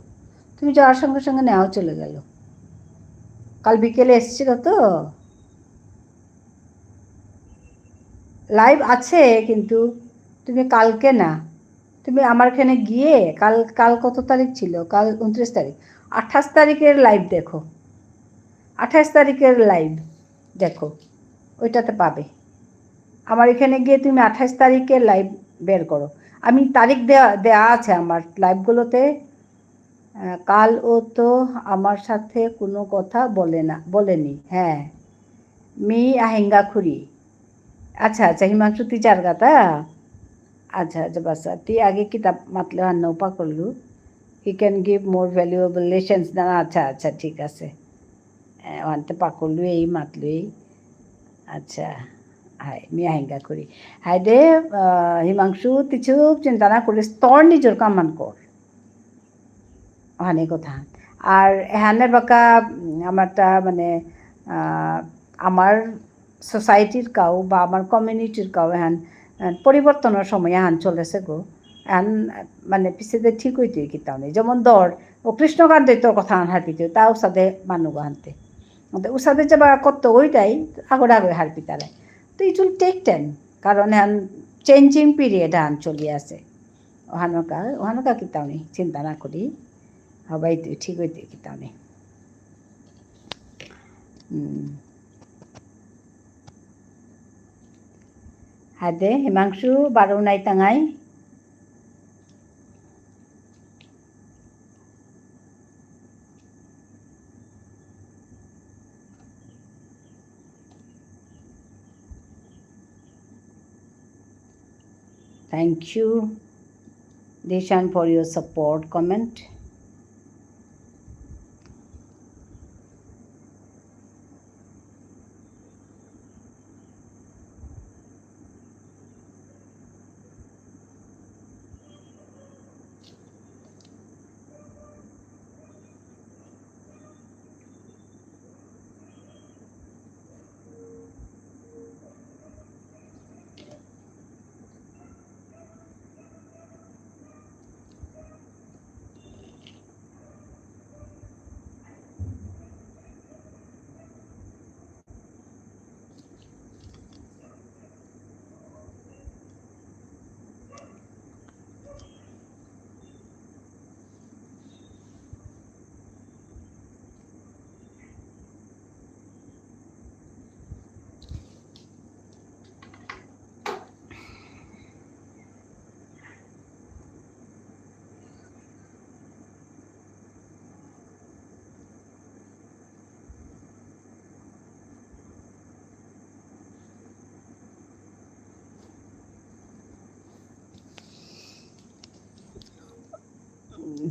তুমি যাওয়ার সঙ্গে সঙ্গে নেহাও চলে গেল। কাল বিকেলে এসছিল তো? Live আছে, কিন্তু তুমি কালকে না, তুমি আমার এখানে গিয়ে কাল, কাল কত তারিখ ছিল? কাল ঊনত্রিশ তারিখ। আঠাশ তারিখের live দেখো, আঠাশ তারিখের live দেখো, ওইটাতে পাবে। আমার এখানে গিয়ে তুমি আঠাশ তারিখের live বের করো। আমি তারিখ দেয়া, দেয়া আছে আমার liveগুলোতে। আহ, কাল ও তো আমার সাথে কোনো কথা বলে না, বলেনি। হ্যাঁ, মি আহেঙ্গা খুরি। আচ্ছা, আচ্ছা, হিমাংশু তি যারগাতা? আচ্ছা, আচ্ছা, বাসা। তি আগে কিতা মাতলে হান নৌপা করলু। He can give more valuable lessons than, আচ্ছা, আচ্ছা, ঠিক আছে। এ, ওহানতে পাকলু এই মাতলু এই। আচ্ছা, হাই, মি আহেঙ্গা খুরি। হাই দে, আহ, হিমাংশু, তি চুপ চিন্তা না করিস, তোর নিজর কামান কর। ওহানে কথা। আর এহানে বাকা, উম, আমারটা মানে, আহ, আমার societyর কাউ বা আমার communityর কাউ এহান, আহ, পরিবর্তনর সময় এহান চলেছে গো। এহান, আহ, মানে পিছেদে ঠিক হইতে কিতাও নেই। যেমন ধর, ও কৃষ্ণকান্ত দৈত্যর কথা আহান হারপিতে, তা উসাদে মানুগ আনতে। আনতে উসাদে যে বা কত ওইটাই, আগরে আগরে হারপিতারে। তো it will take time, কারণ এহান changing period আহান চলি আছে। ওহানকা, ওহানকা কিতাও নেই, চিন্তা না করি। হবাই তুই ঠিক হইতে কিতাও নেই। হুম। হাদে, হিমাংশু, বারো নাই তাঙাই। Thank you, Dishan, for your support comment.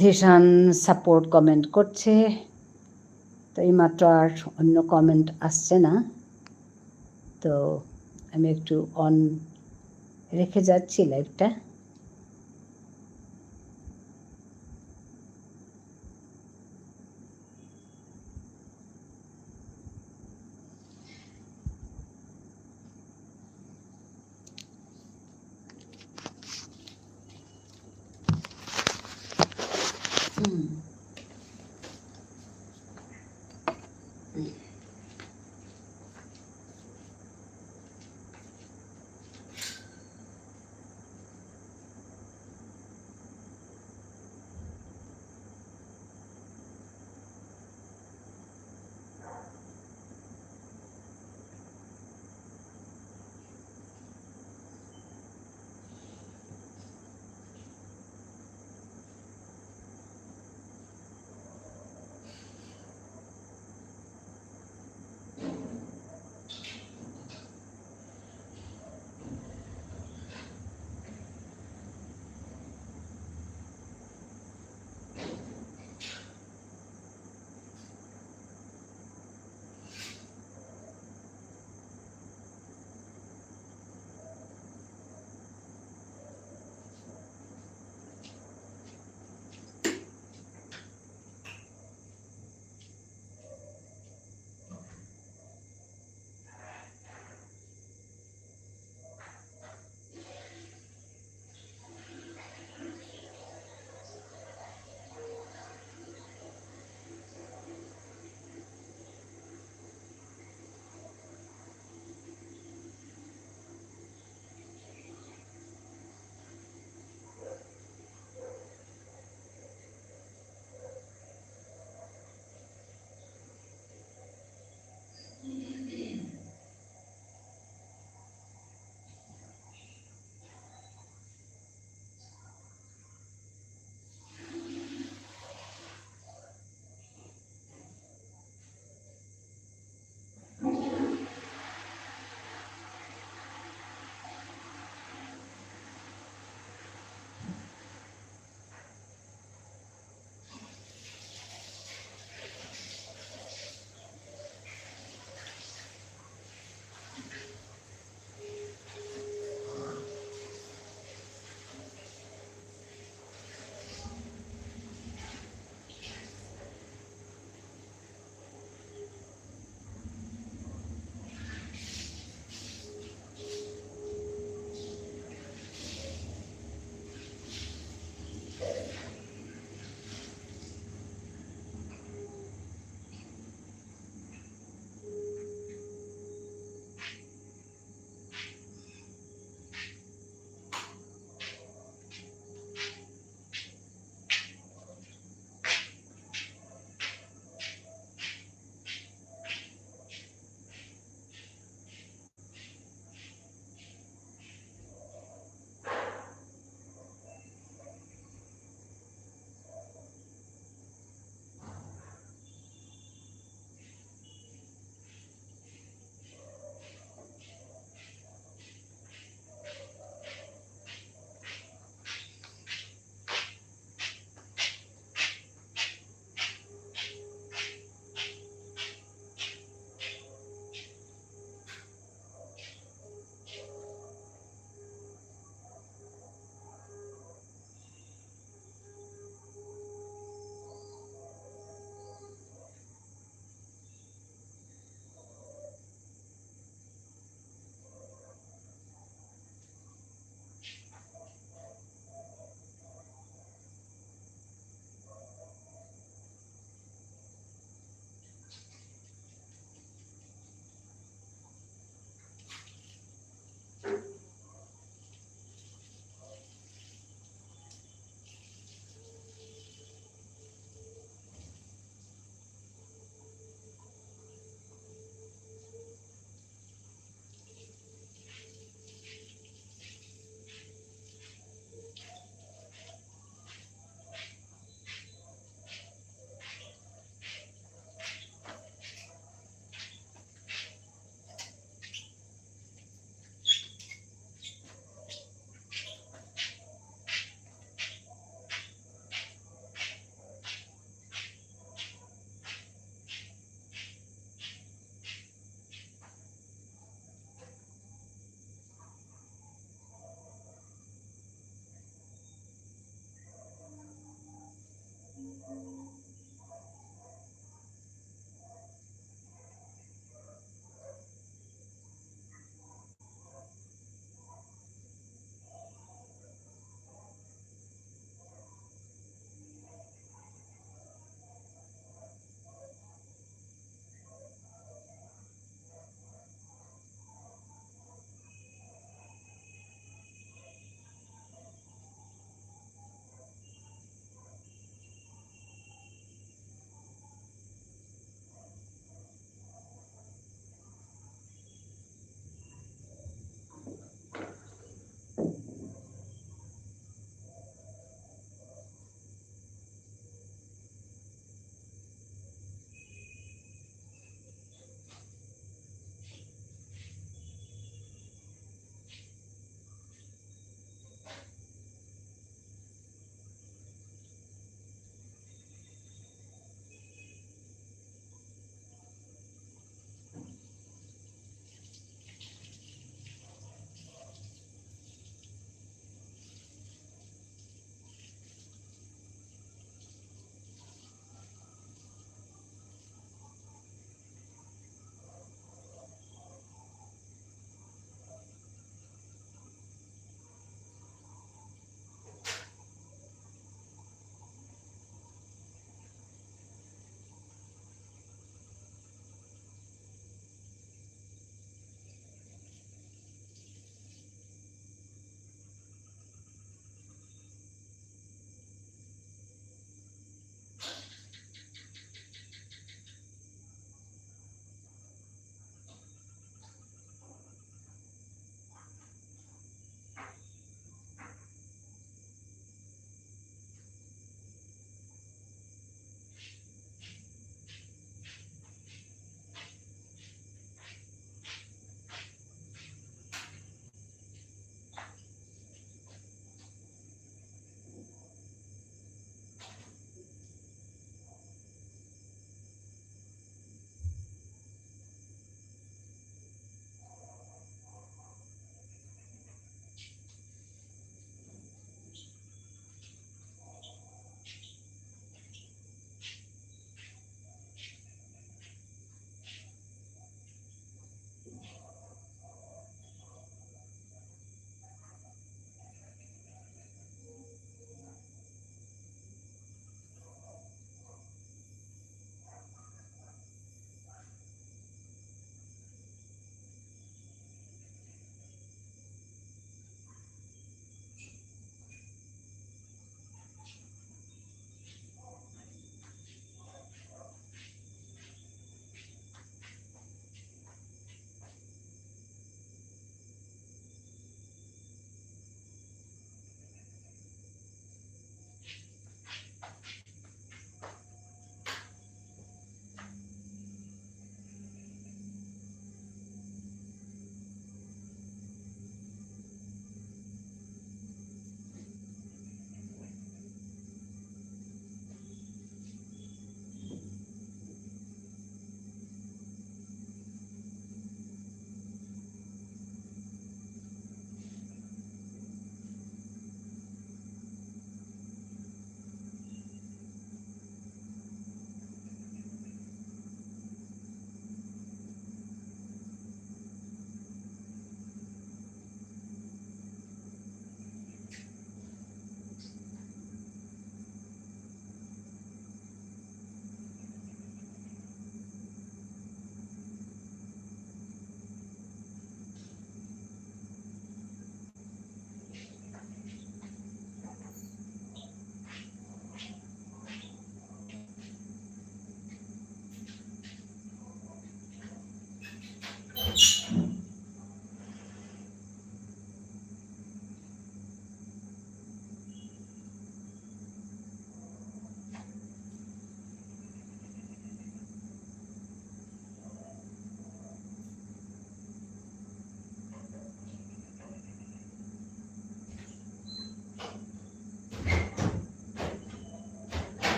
ধিশান সাপোর্ট কমেন্ট করছে। তো এইমাত্র আর অন্য কমেন্ট আসছে না। তো আমি একটু অন রেখে যাচ্ছি লাইভটা।